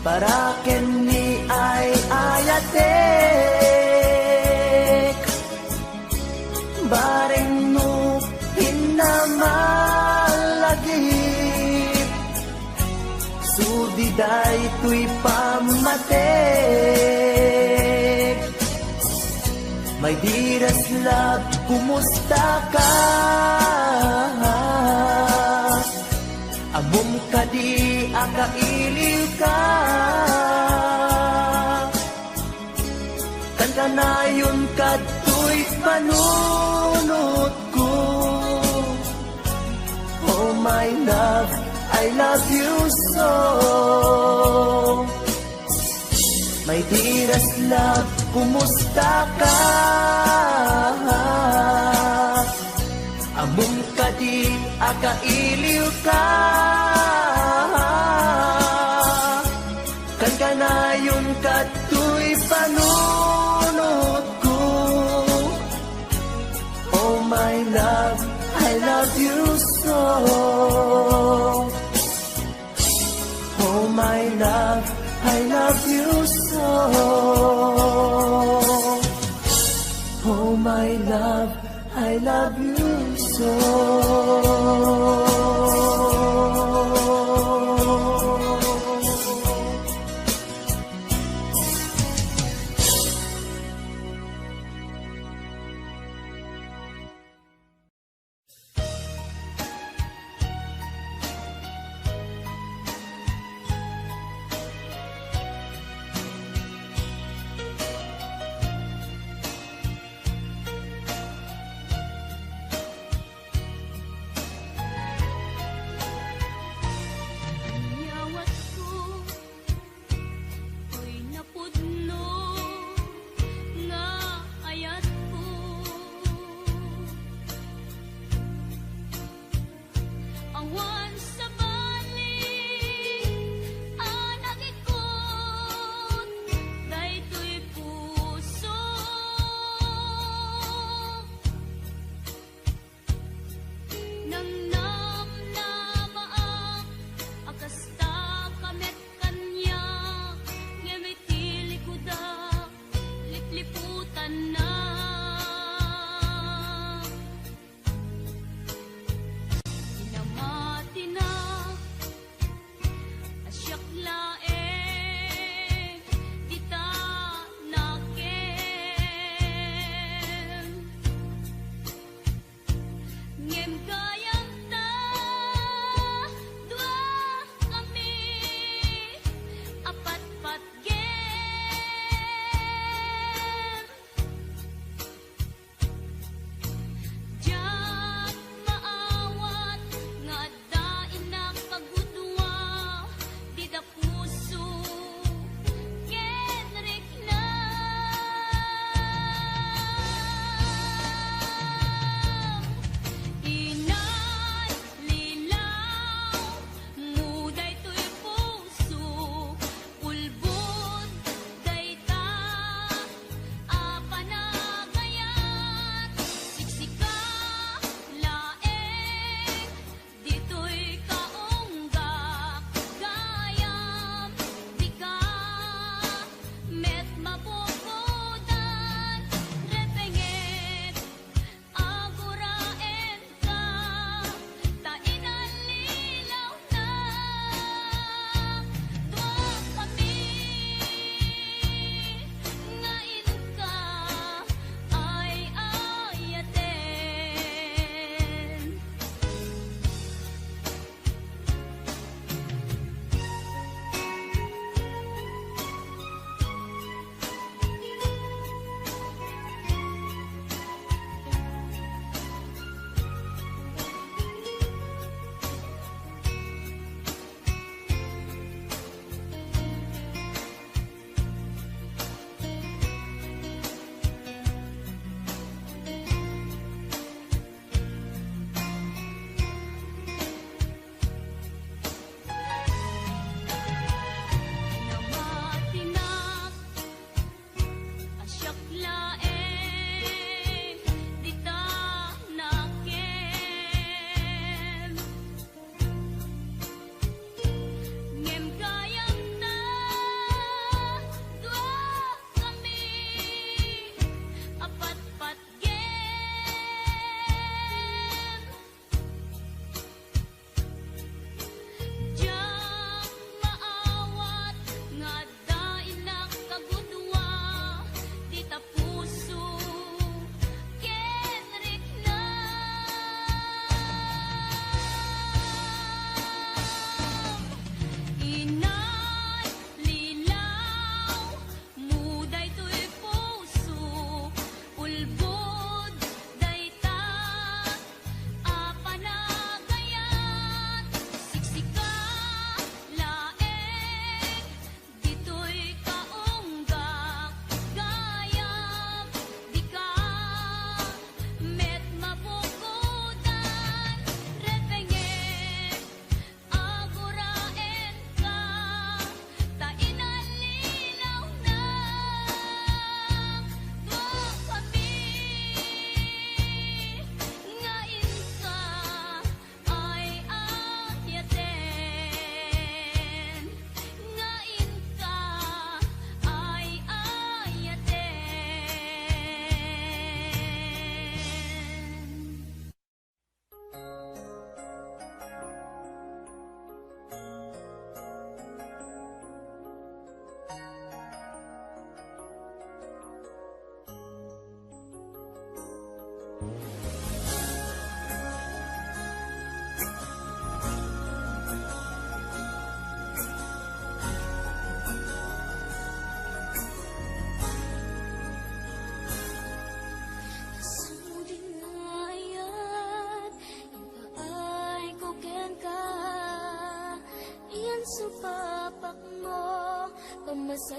para ken ni ay-ayatek. Bareng no innamal lagip, sudi daytoy pammateg. My dearest love, kumusta ka? Ammom kadi a kailiw ka? Kankanayon kadtoy panunotko. Oh my love, I love you so. My dearest love, kumusta ka? Ammom kadi a kailiw ka? Kankanayon kadtoy panunotko. Oh my love, I love you so. Oh my love, I love you so. Oh my love, I love you so.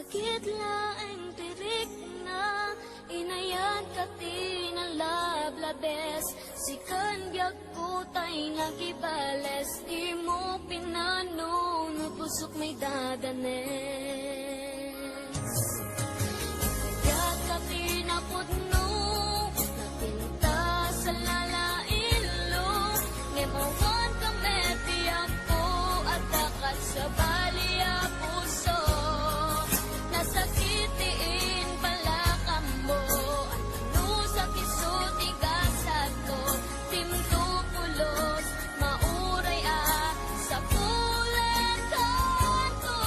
Sakit laeng ti rikna, inayat ka ti nalablabes, sikan biag kutay nagibales, dimo pinano no pusok may dadanes. Kaya ka pinapudno, napintas a lalailo, ngem awan ka met ti ampo, adda kat sabali a puso, nasakit ti impalakanmo, ano sakit so ti gasatko, dimto pulos, mauray a sapulan kanto.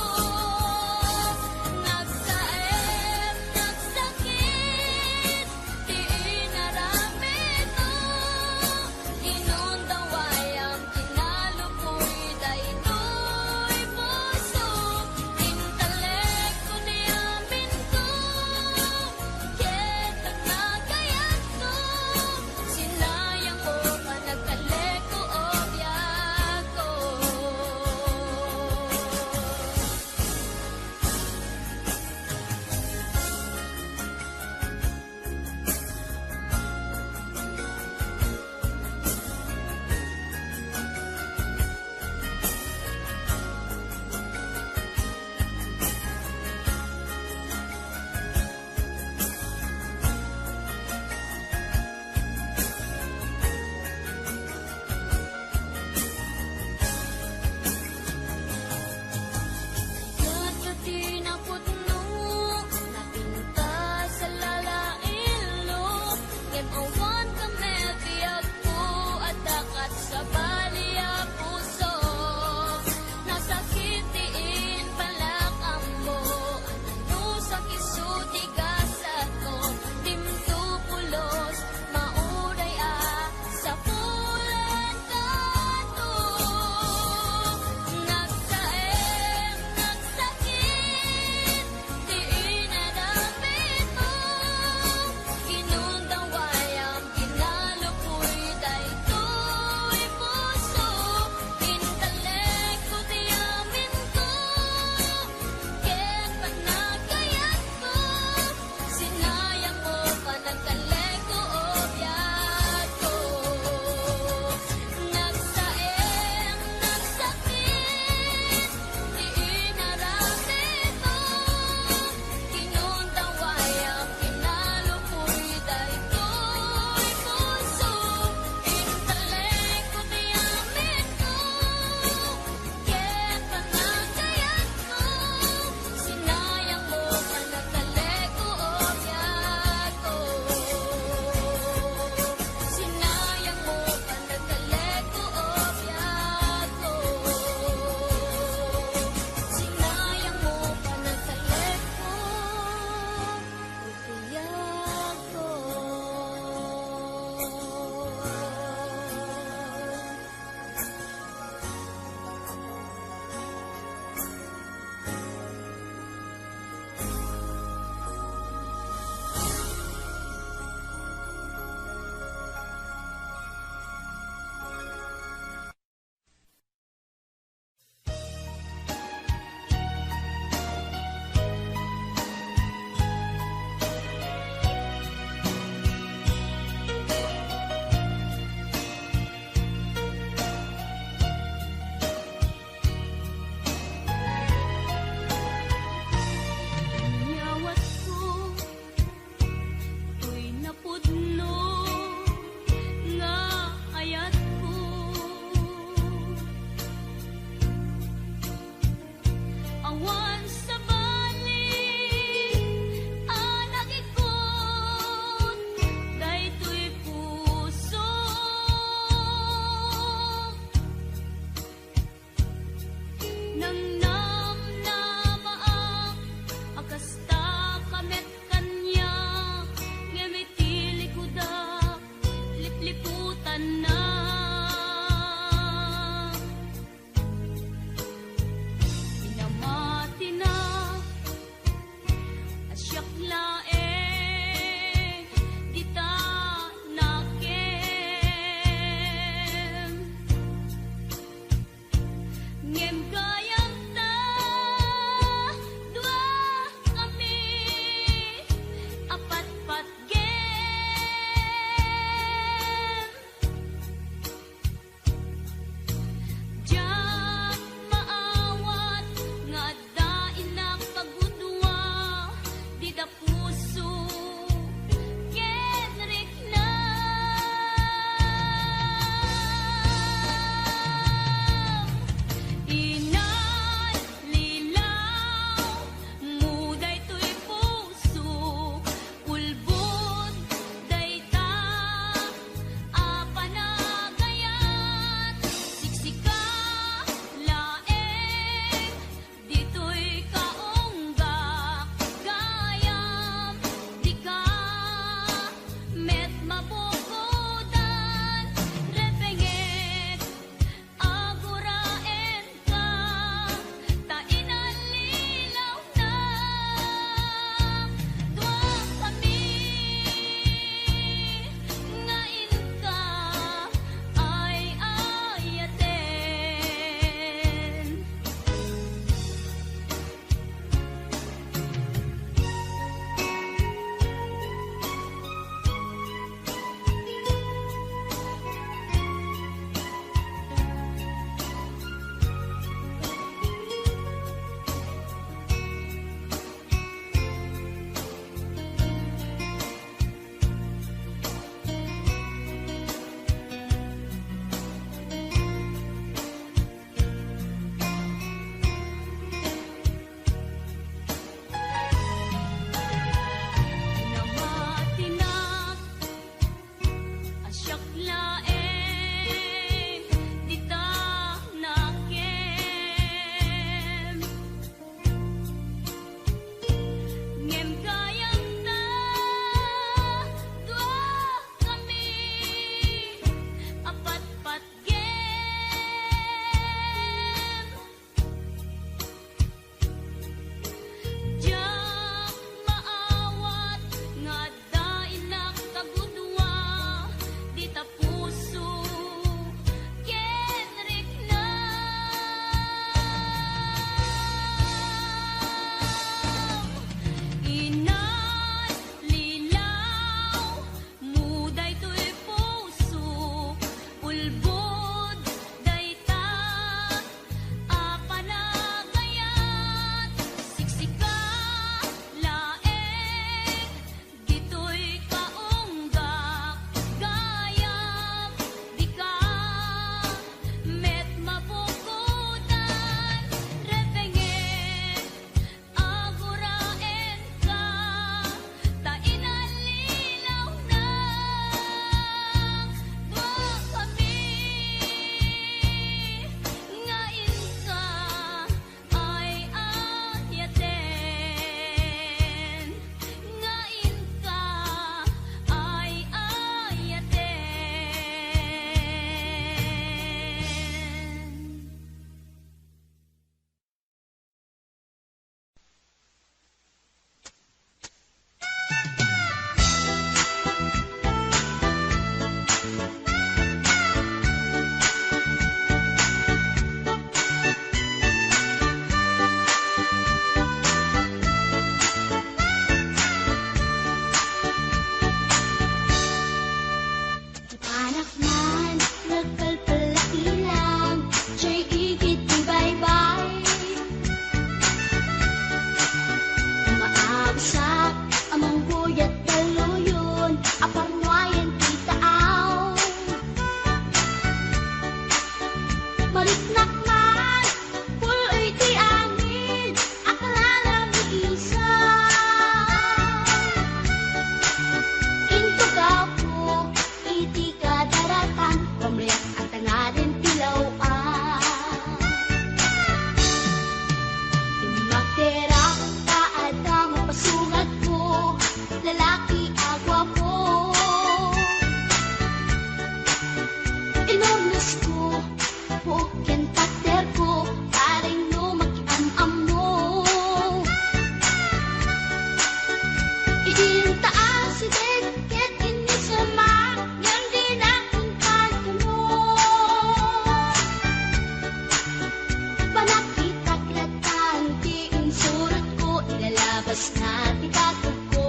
Nati kakukko.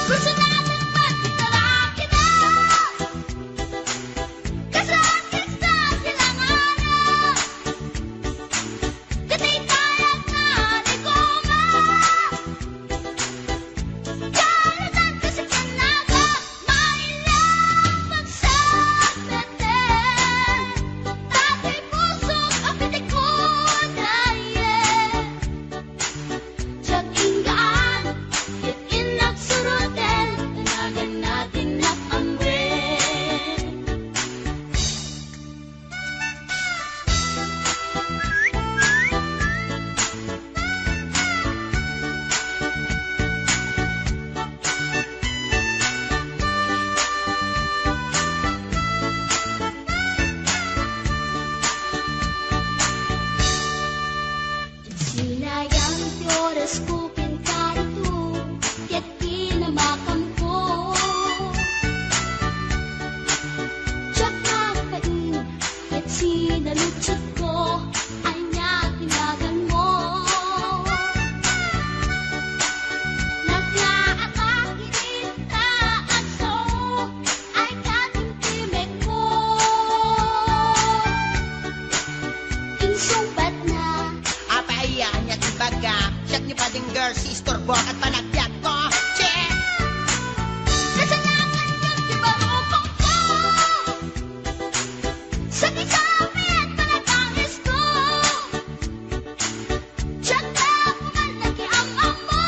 Personal man ti talakida. Kasat-kasat ti langana. Kataytayat na ni Goma. Kalitan kasi kanaga. Maila pagsagmeten. Tatay pusok a pitikon. Diak inggaan, ket innak suroten, tanagan natin nak amwen. Sinayang ti oras ko ken karito, ket kinamakamko. Diak nagpain, ket sinaludsodko, ania ti naganmo? Naglaak iti taas, ay katimtimekko. Insungbatna. Apay, ania ti baga? Siak ni Pading Girl, si istorbo ket panagbiagko. Che! Kasanakan ket ti barukongko. Sakit-sakit panagangisko. Diak na pumalda ti am-ammo.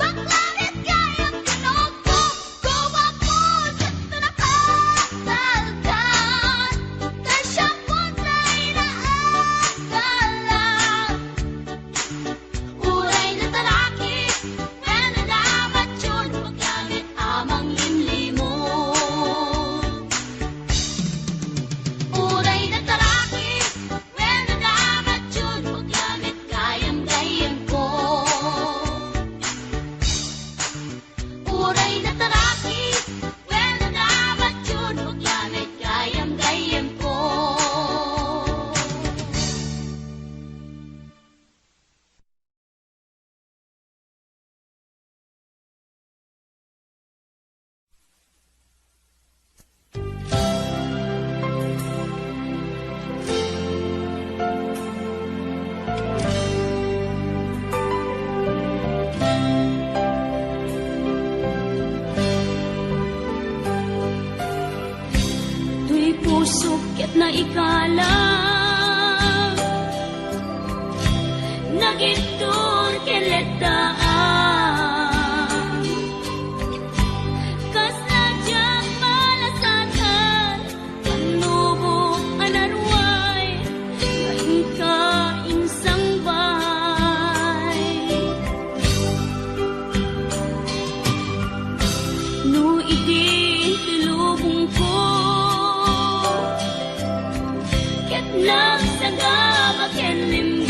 Bakla met gayam ti nokko, gowako, diak na napatalkan. Ta siak pay ti naagalan. Uray natalakis, wenno namatyon, bakla met a manglimlimon. Uray natalakis, wenno namatyon, bakla met gayam-gayamko. Uray natalakis, wenno namatyon, bakla met gayam-gayamko. Toy pusok ket naikalang, nagittor ken letdaan. Kasla diak malasatan, pannubo a naruay, nga inka insangbay. No idi ti lubongko, ket nagsagaba ken limgo.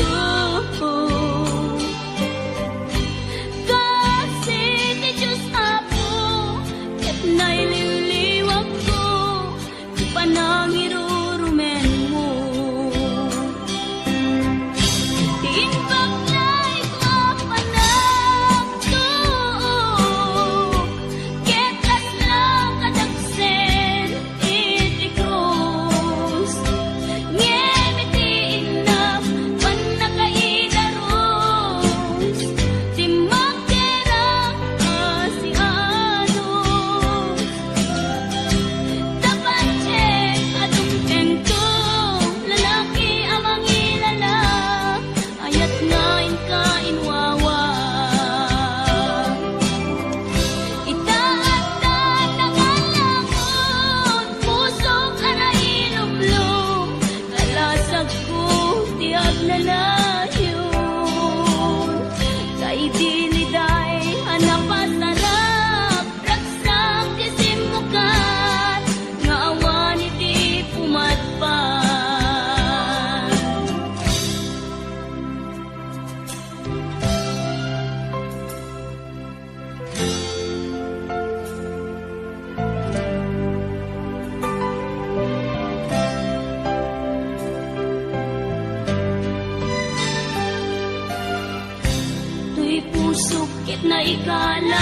Sukit na ikalang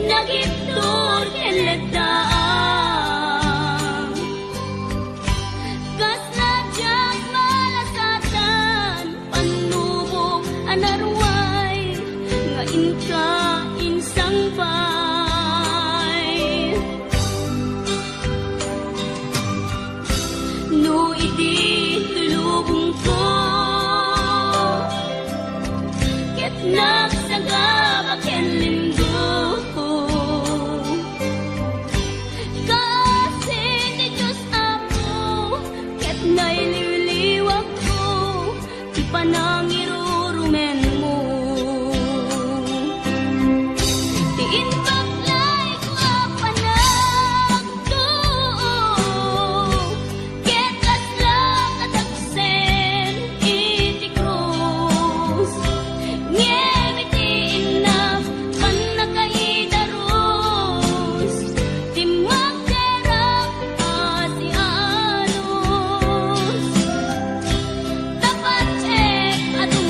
nagiptur ken leddaang. Kasla diak malasatan pannubok a naruay nga inka insangpay. No idi tulubongko ket nagsagaba ken lindoko, kaasi ti Dios Apo ket nailiwliwakko ti panangirurumenmo. Ti imbaklayko a panagtuo ket kasla kadagsen iti krus. Ngem iti innap, pannakaidarus ti magderak a sialus. Tapat ket adu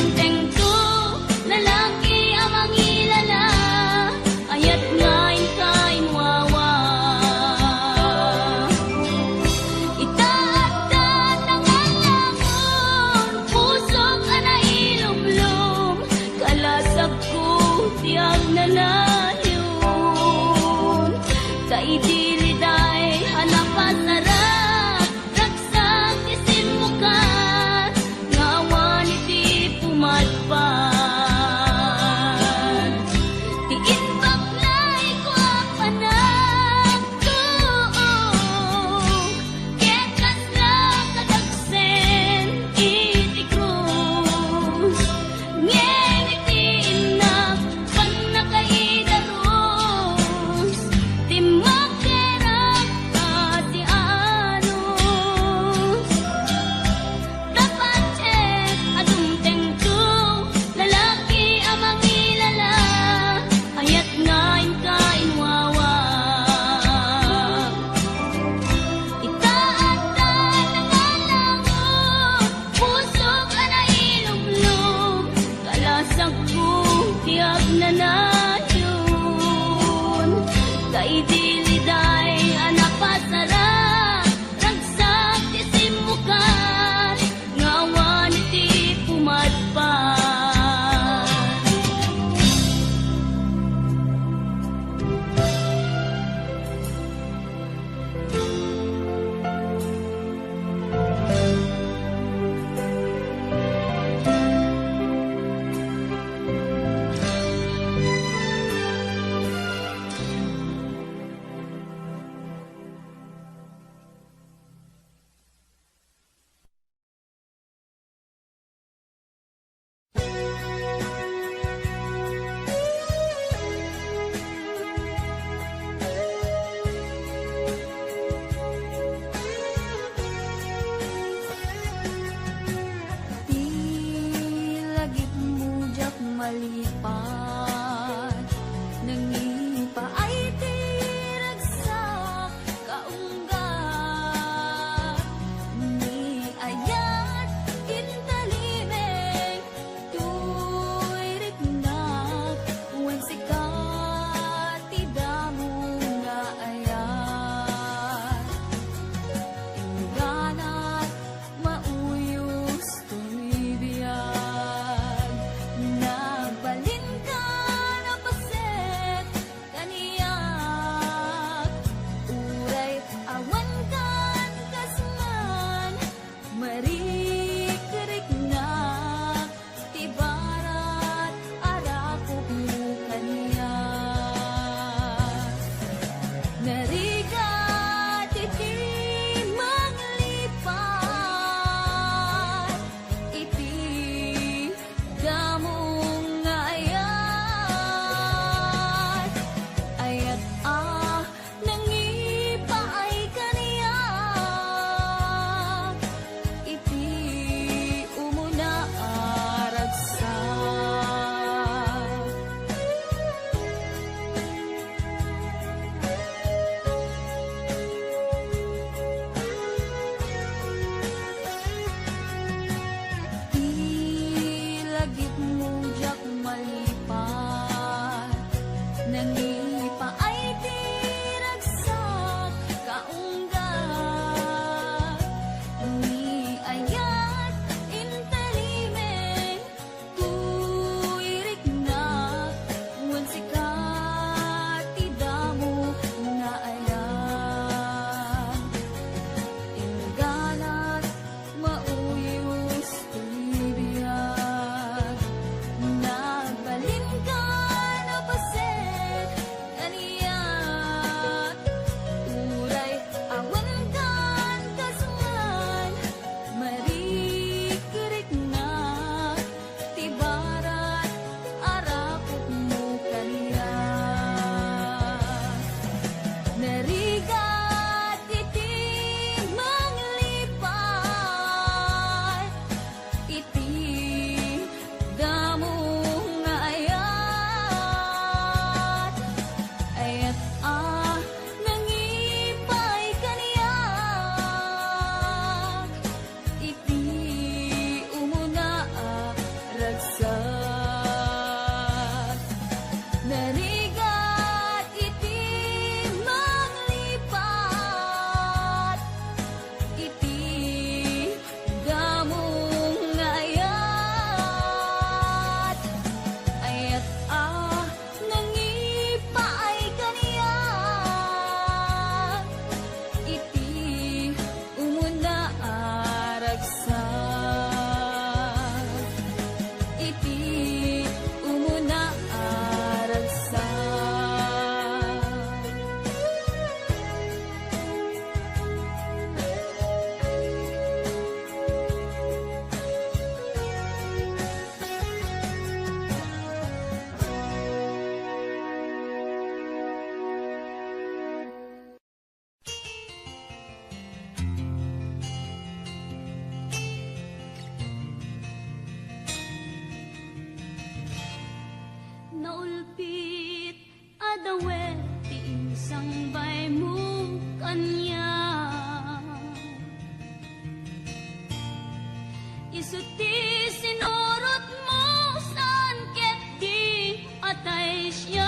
Isu ti sinurotmo, saan ket di atay siak.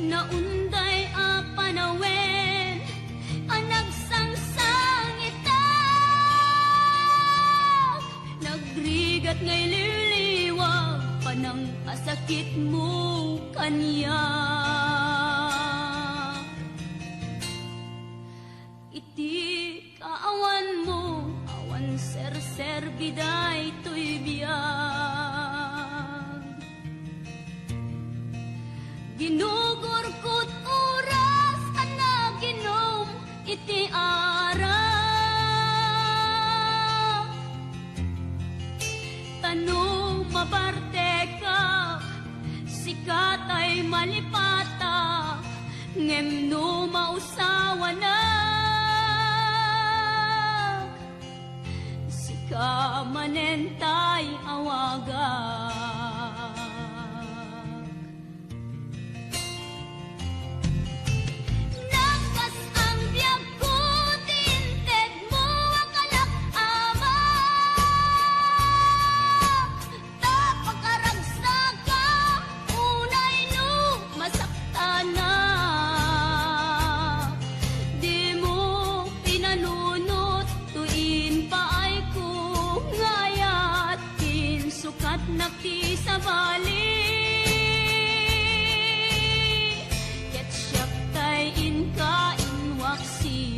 Naunday a panawen a nagsangsangitak, nagrigat nga ililiwa, panang a sakitmo kaniak. Iti kaawanmo, awan serserbi daytoy biag. Ginugurkot oras a naginom iti arak. Ta no mabartekak, sika tay malipatak, ngem no mausawanak, sika manen tay awagak. Nagkas-ang biagko ti intedmo a kalak, Ama. Ta pakaragsakam unay no masaktanak. Dimo pinanunot toy impaayko nga ayat, insukatnak ti sabali, ket siak tay inka inwaksi.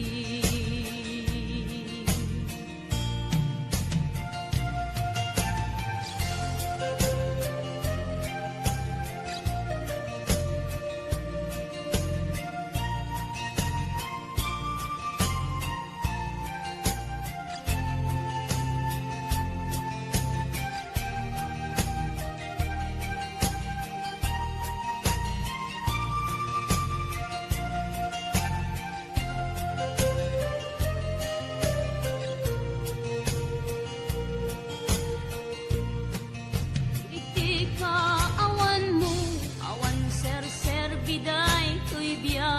Iti kaawanmo, awan serserbi daytoy biag.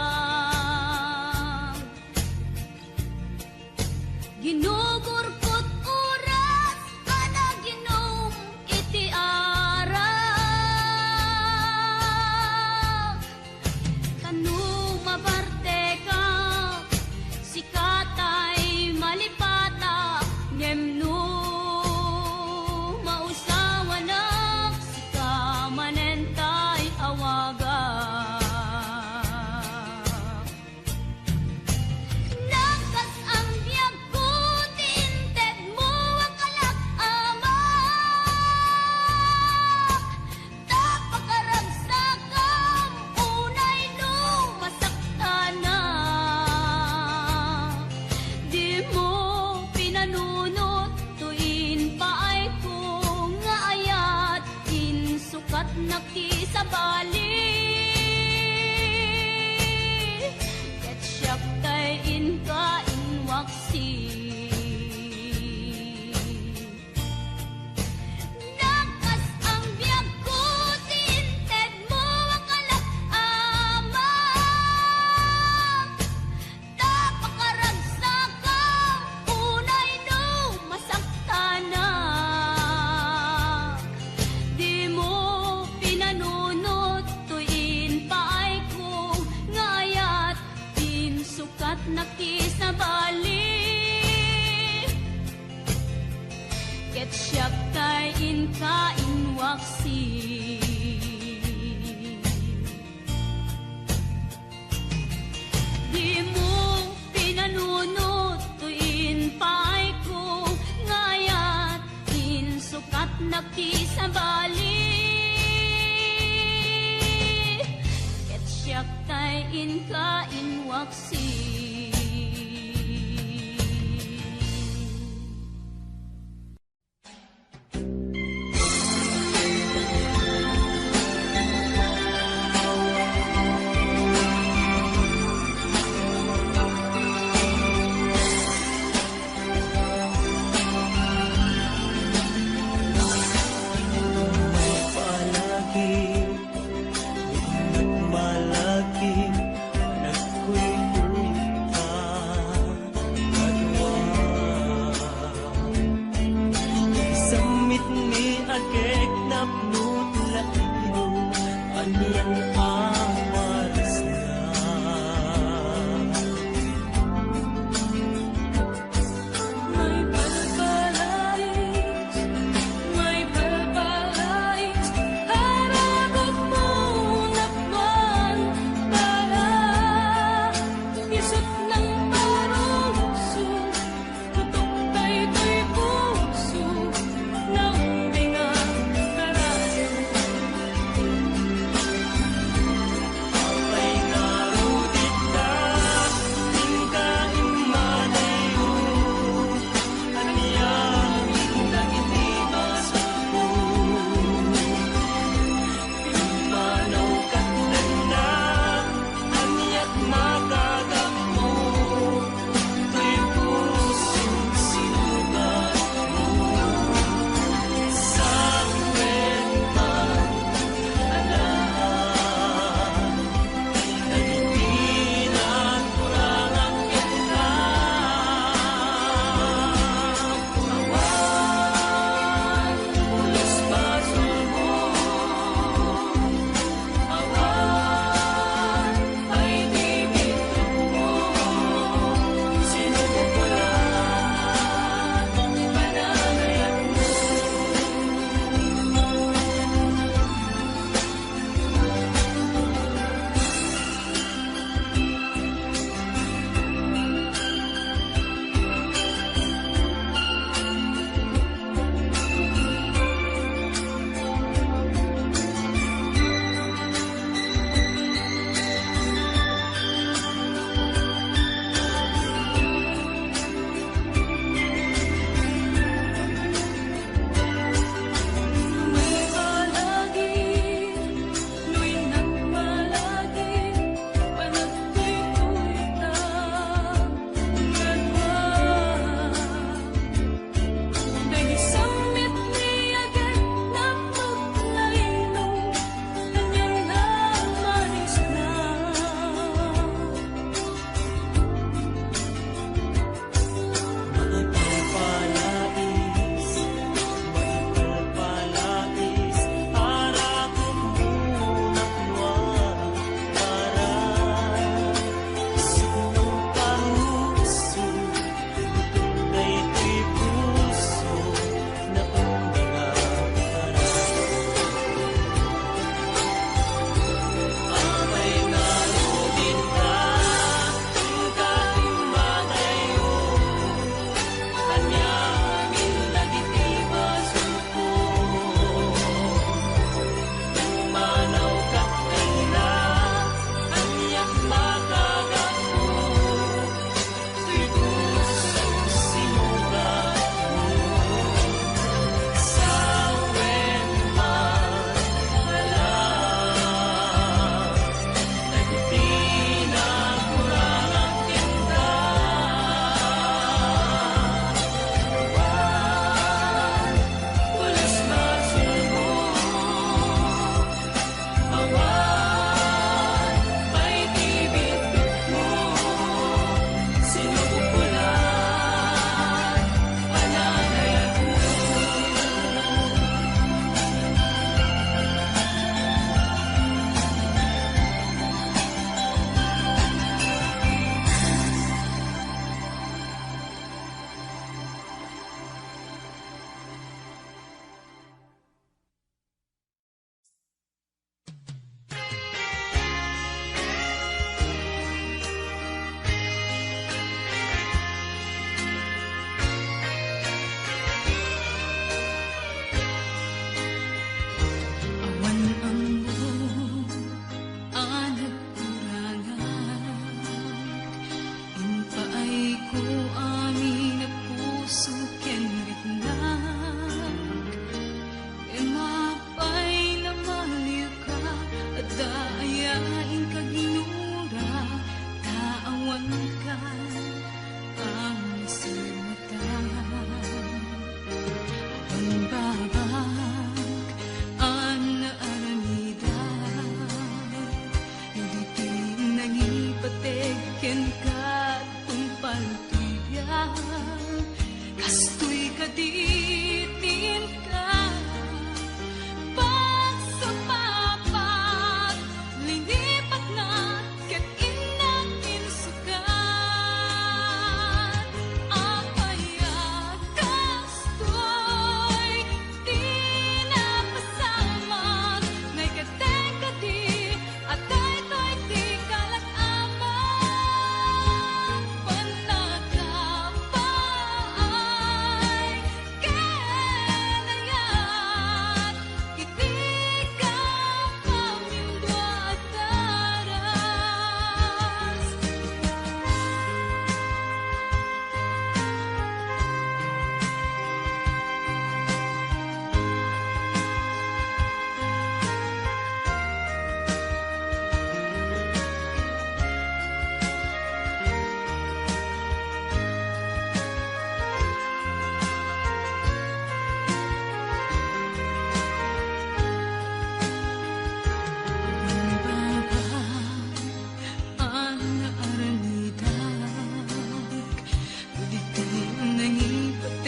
Ginugurkot oras a naginom iti arak. Ta no mabartekak, sika tay malipatak, ngem no mausawanak, sika manen tay awagak. Nagkas-ang biagko ti intedmo a kalak, Ama. Ta pakaragsakam unay no masaktanak. Dimo pinanunot toy impaayko nga ayat, insukatnak ti sabali, ket siak tay inka inwaksi. Nagkas-ang biagko ti intedmo a kalak, Ama. Ta pakaragsakam unay no masaktanak. Dimo pinanunot toy impaayko nga ayat, insukatnak ti sabali, ket siak tay inka inwaksi. Dimo pinanunot toy impaayko nga ayat, insukatnak ti sabali, ket siak tay inka inwaksi.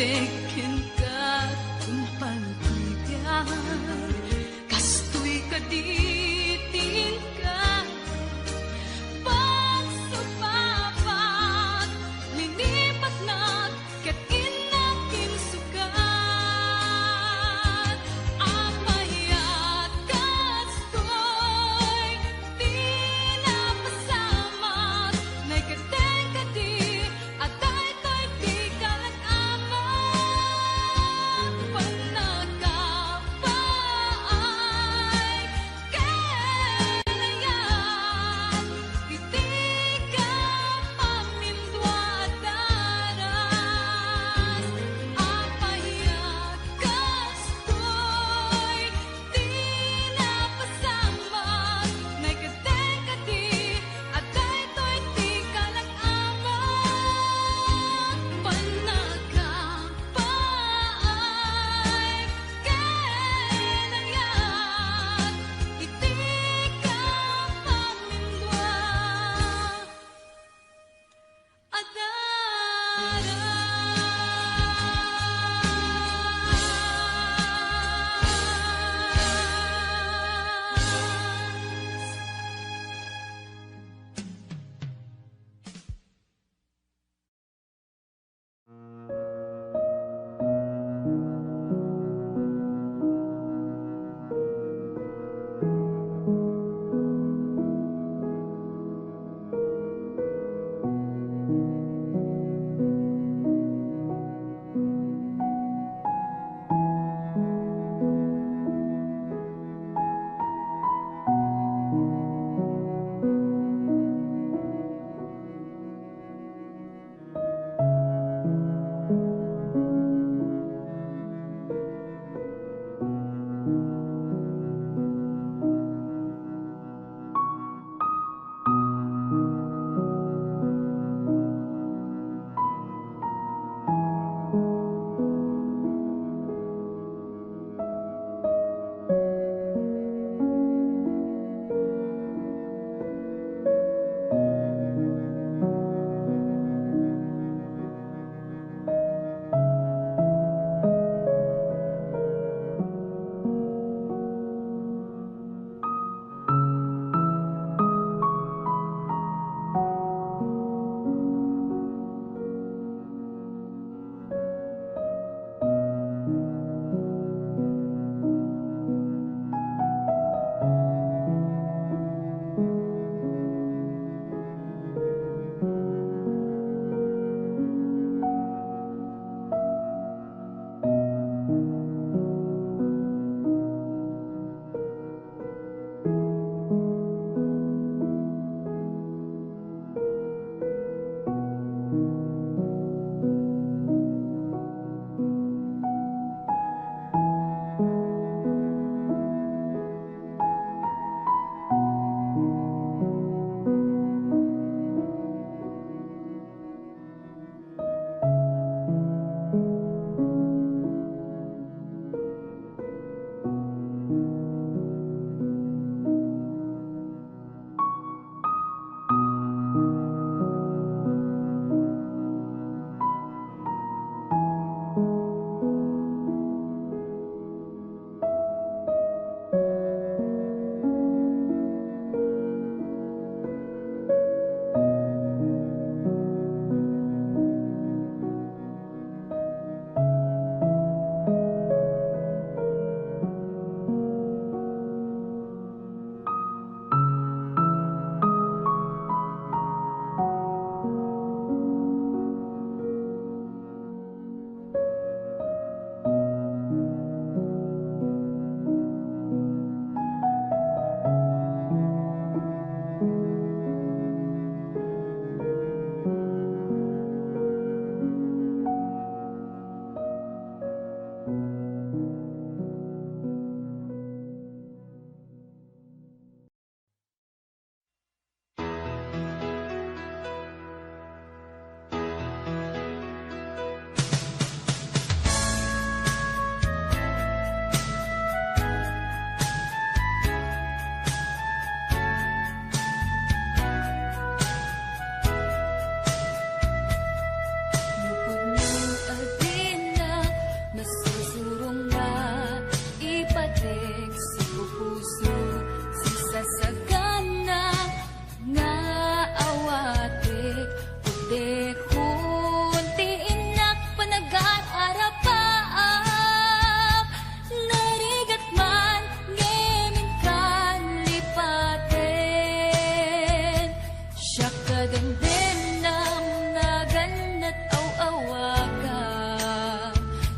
Kenka, kumpaltibian, kastoy kadi ti inka, pagsubabak, linipatnak, ket innak insukad. Apay a kastoy ti napasamak, naiketeng kadi a daytoy ti kalag-amak. Pannakapaay ken ayat iti kamamindua a daras. Apay a kastoy ti napasamak, naiketeng kadi a daytoy ti kalag-amak. Pannakapaay ken ayat iti kamamindua a daras.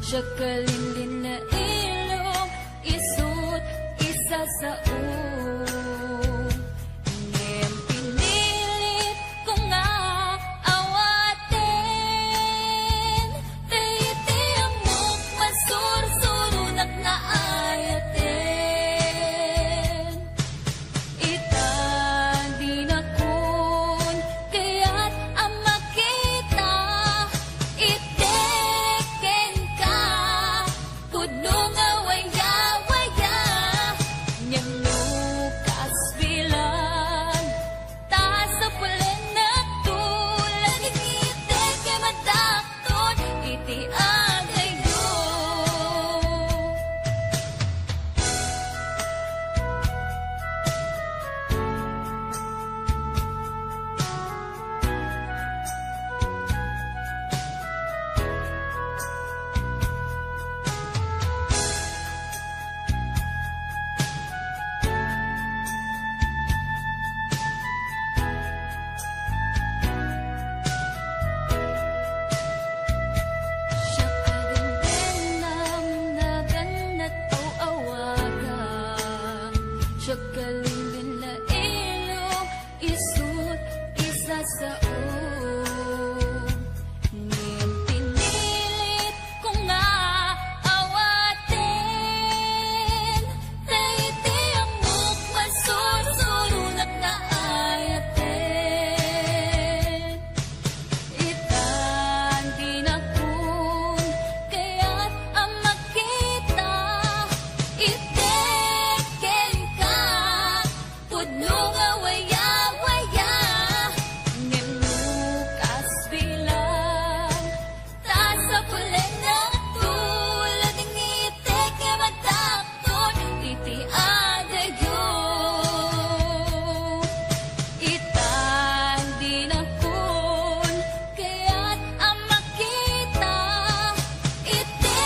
Siak a linlinna ilong, isut' isasao. Ngem pinilit ko nga awaten, ta iti ammok masursuronak nga ayaten. Ita dinakon kayat a makita, iti kenka pudno nga waya-waya, ngem no kasbilan, ta sapulennakto, lagingiti ket madakton iti adayo. Siak a dimdennam, nagannak aw-awaga. Siak a linlinna ilong, isut' isasao. Ngem pinilit ko nga awaten, ta iti ammok masursuronak nga ayaten. Ita dinakon kayat a makita, iti kenka pudno nga waya-waya, ngem no kasbilan, ta sapulennakto, lagingiti ket madakton iti adayo. Ita dinakon kayat a makita, iti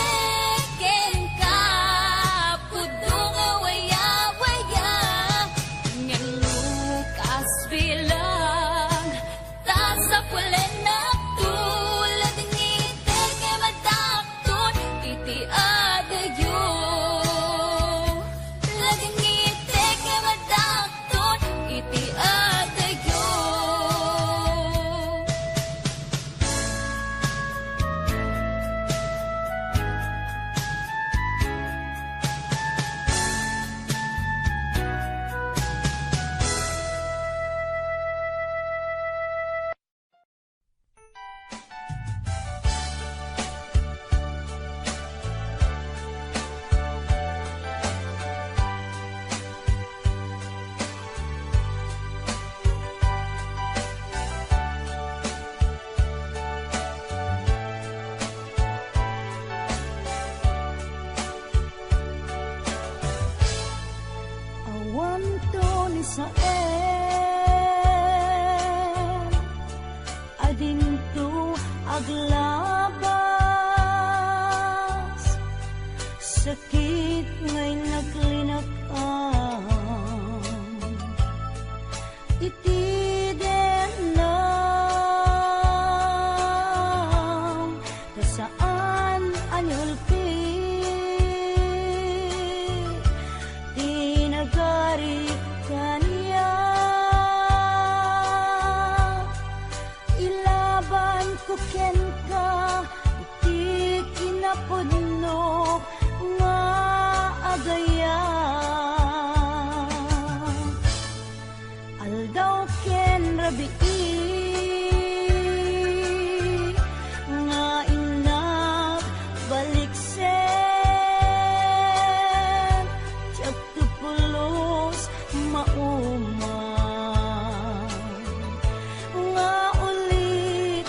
kenka pudno nga waya-waya, ngem no kasbilan, ta sapulennakto, lagingiti ket madakton iti adayo. Lagingiti ket madakton iti adayo. Awanto ni Sael a dinto aglabas, sakit nga innak linak-am iti dennam, ta saan a niulpi ti nagari kaniak. Ilabanko kenka ti kinapudno nga agayam. Aldaw ken rabii nga innak baliksen, diak to pulos mauma nga ulit-uliten,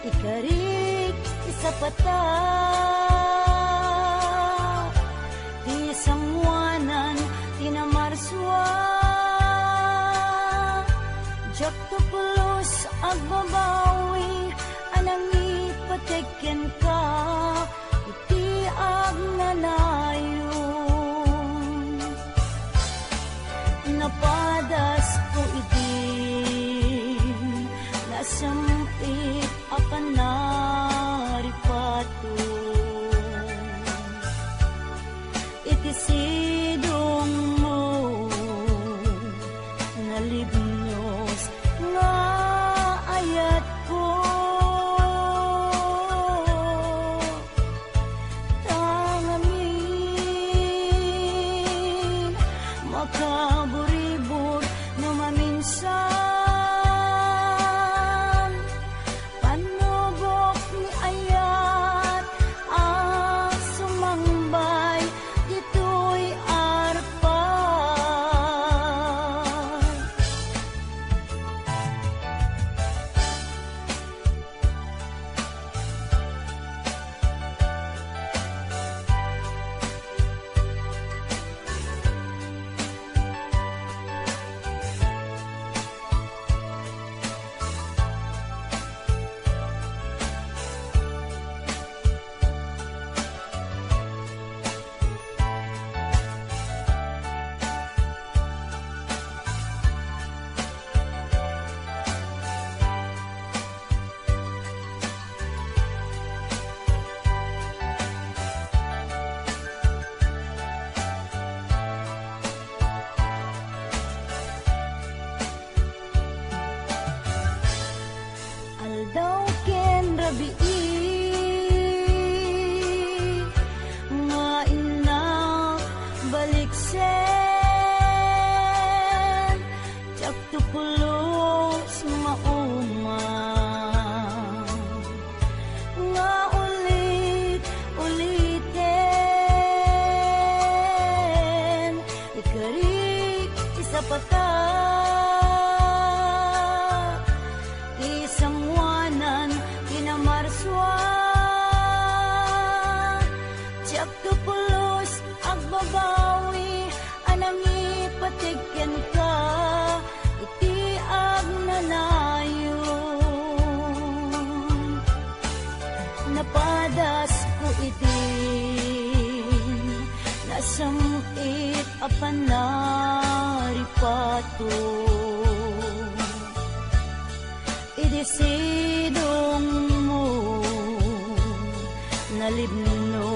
ikarik, isapata ti sangoanan ti namarsua. Diak to pulos agbabawi a nangipateg kenka iti agnanayon. Napadasko idi nasem-it Bii nga innak baliksen, diak tuklos nga uma, nga ulit-uliten, ikarik ti sapata, ti sangoanan ti namarsua. Diak tuklos agbabawi a nangipatig kenka iti agnanayon. Napadasko iti nasam-it a panaripato. Idi sidongmo, nalibno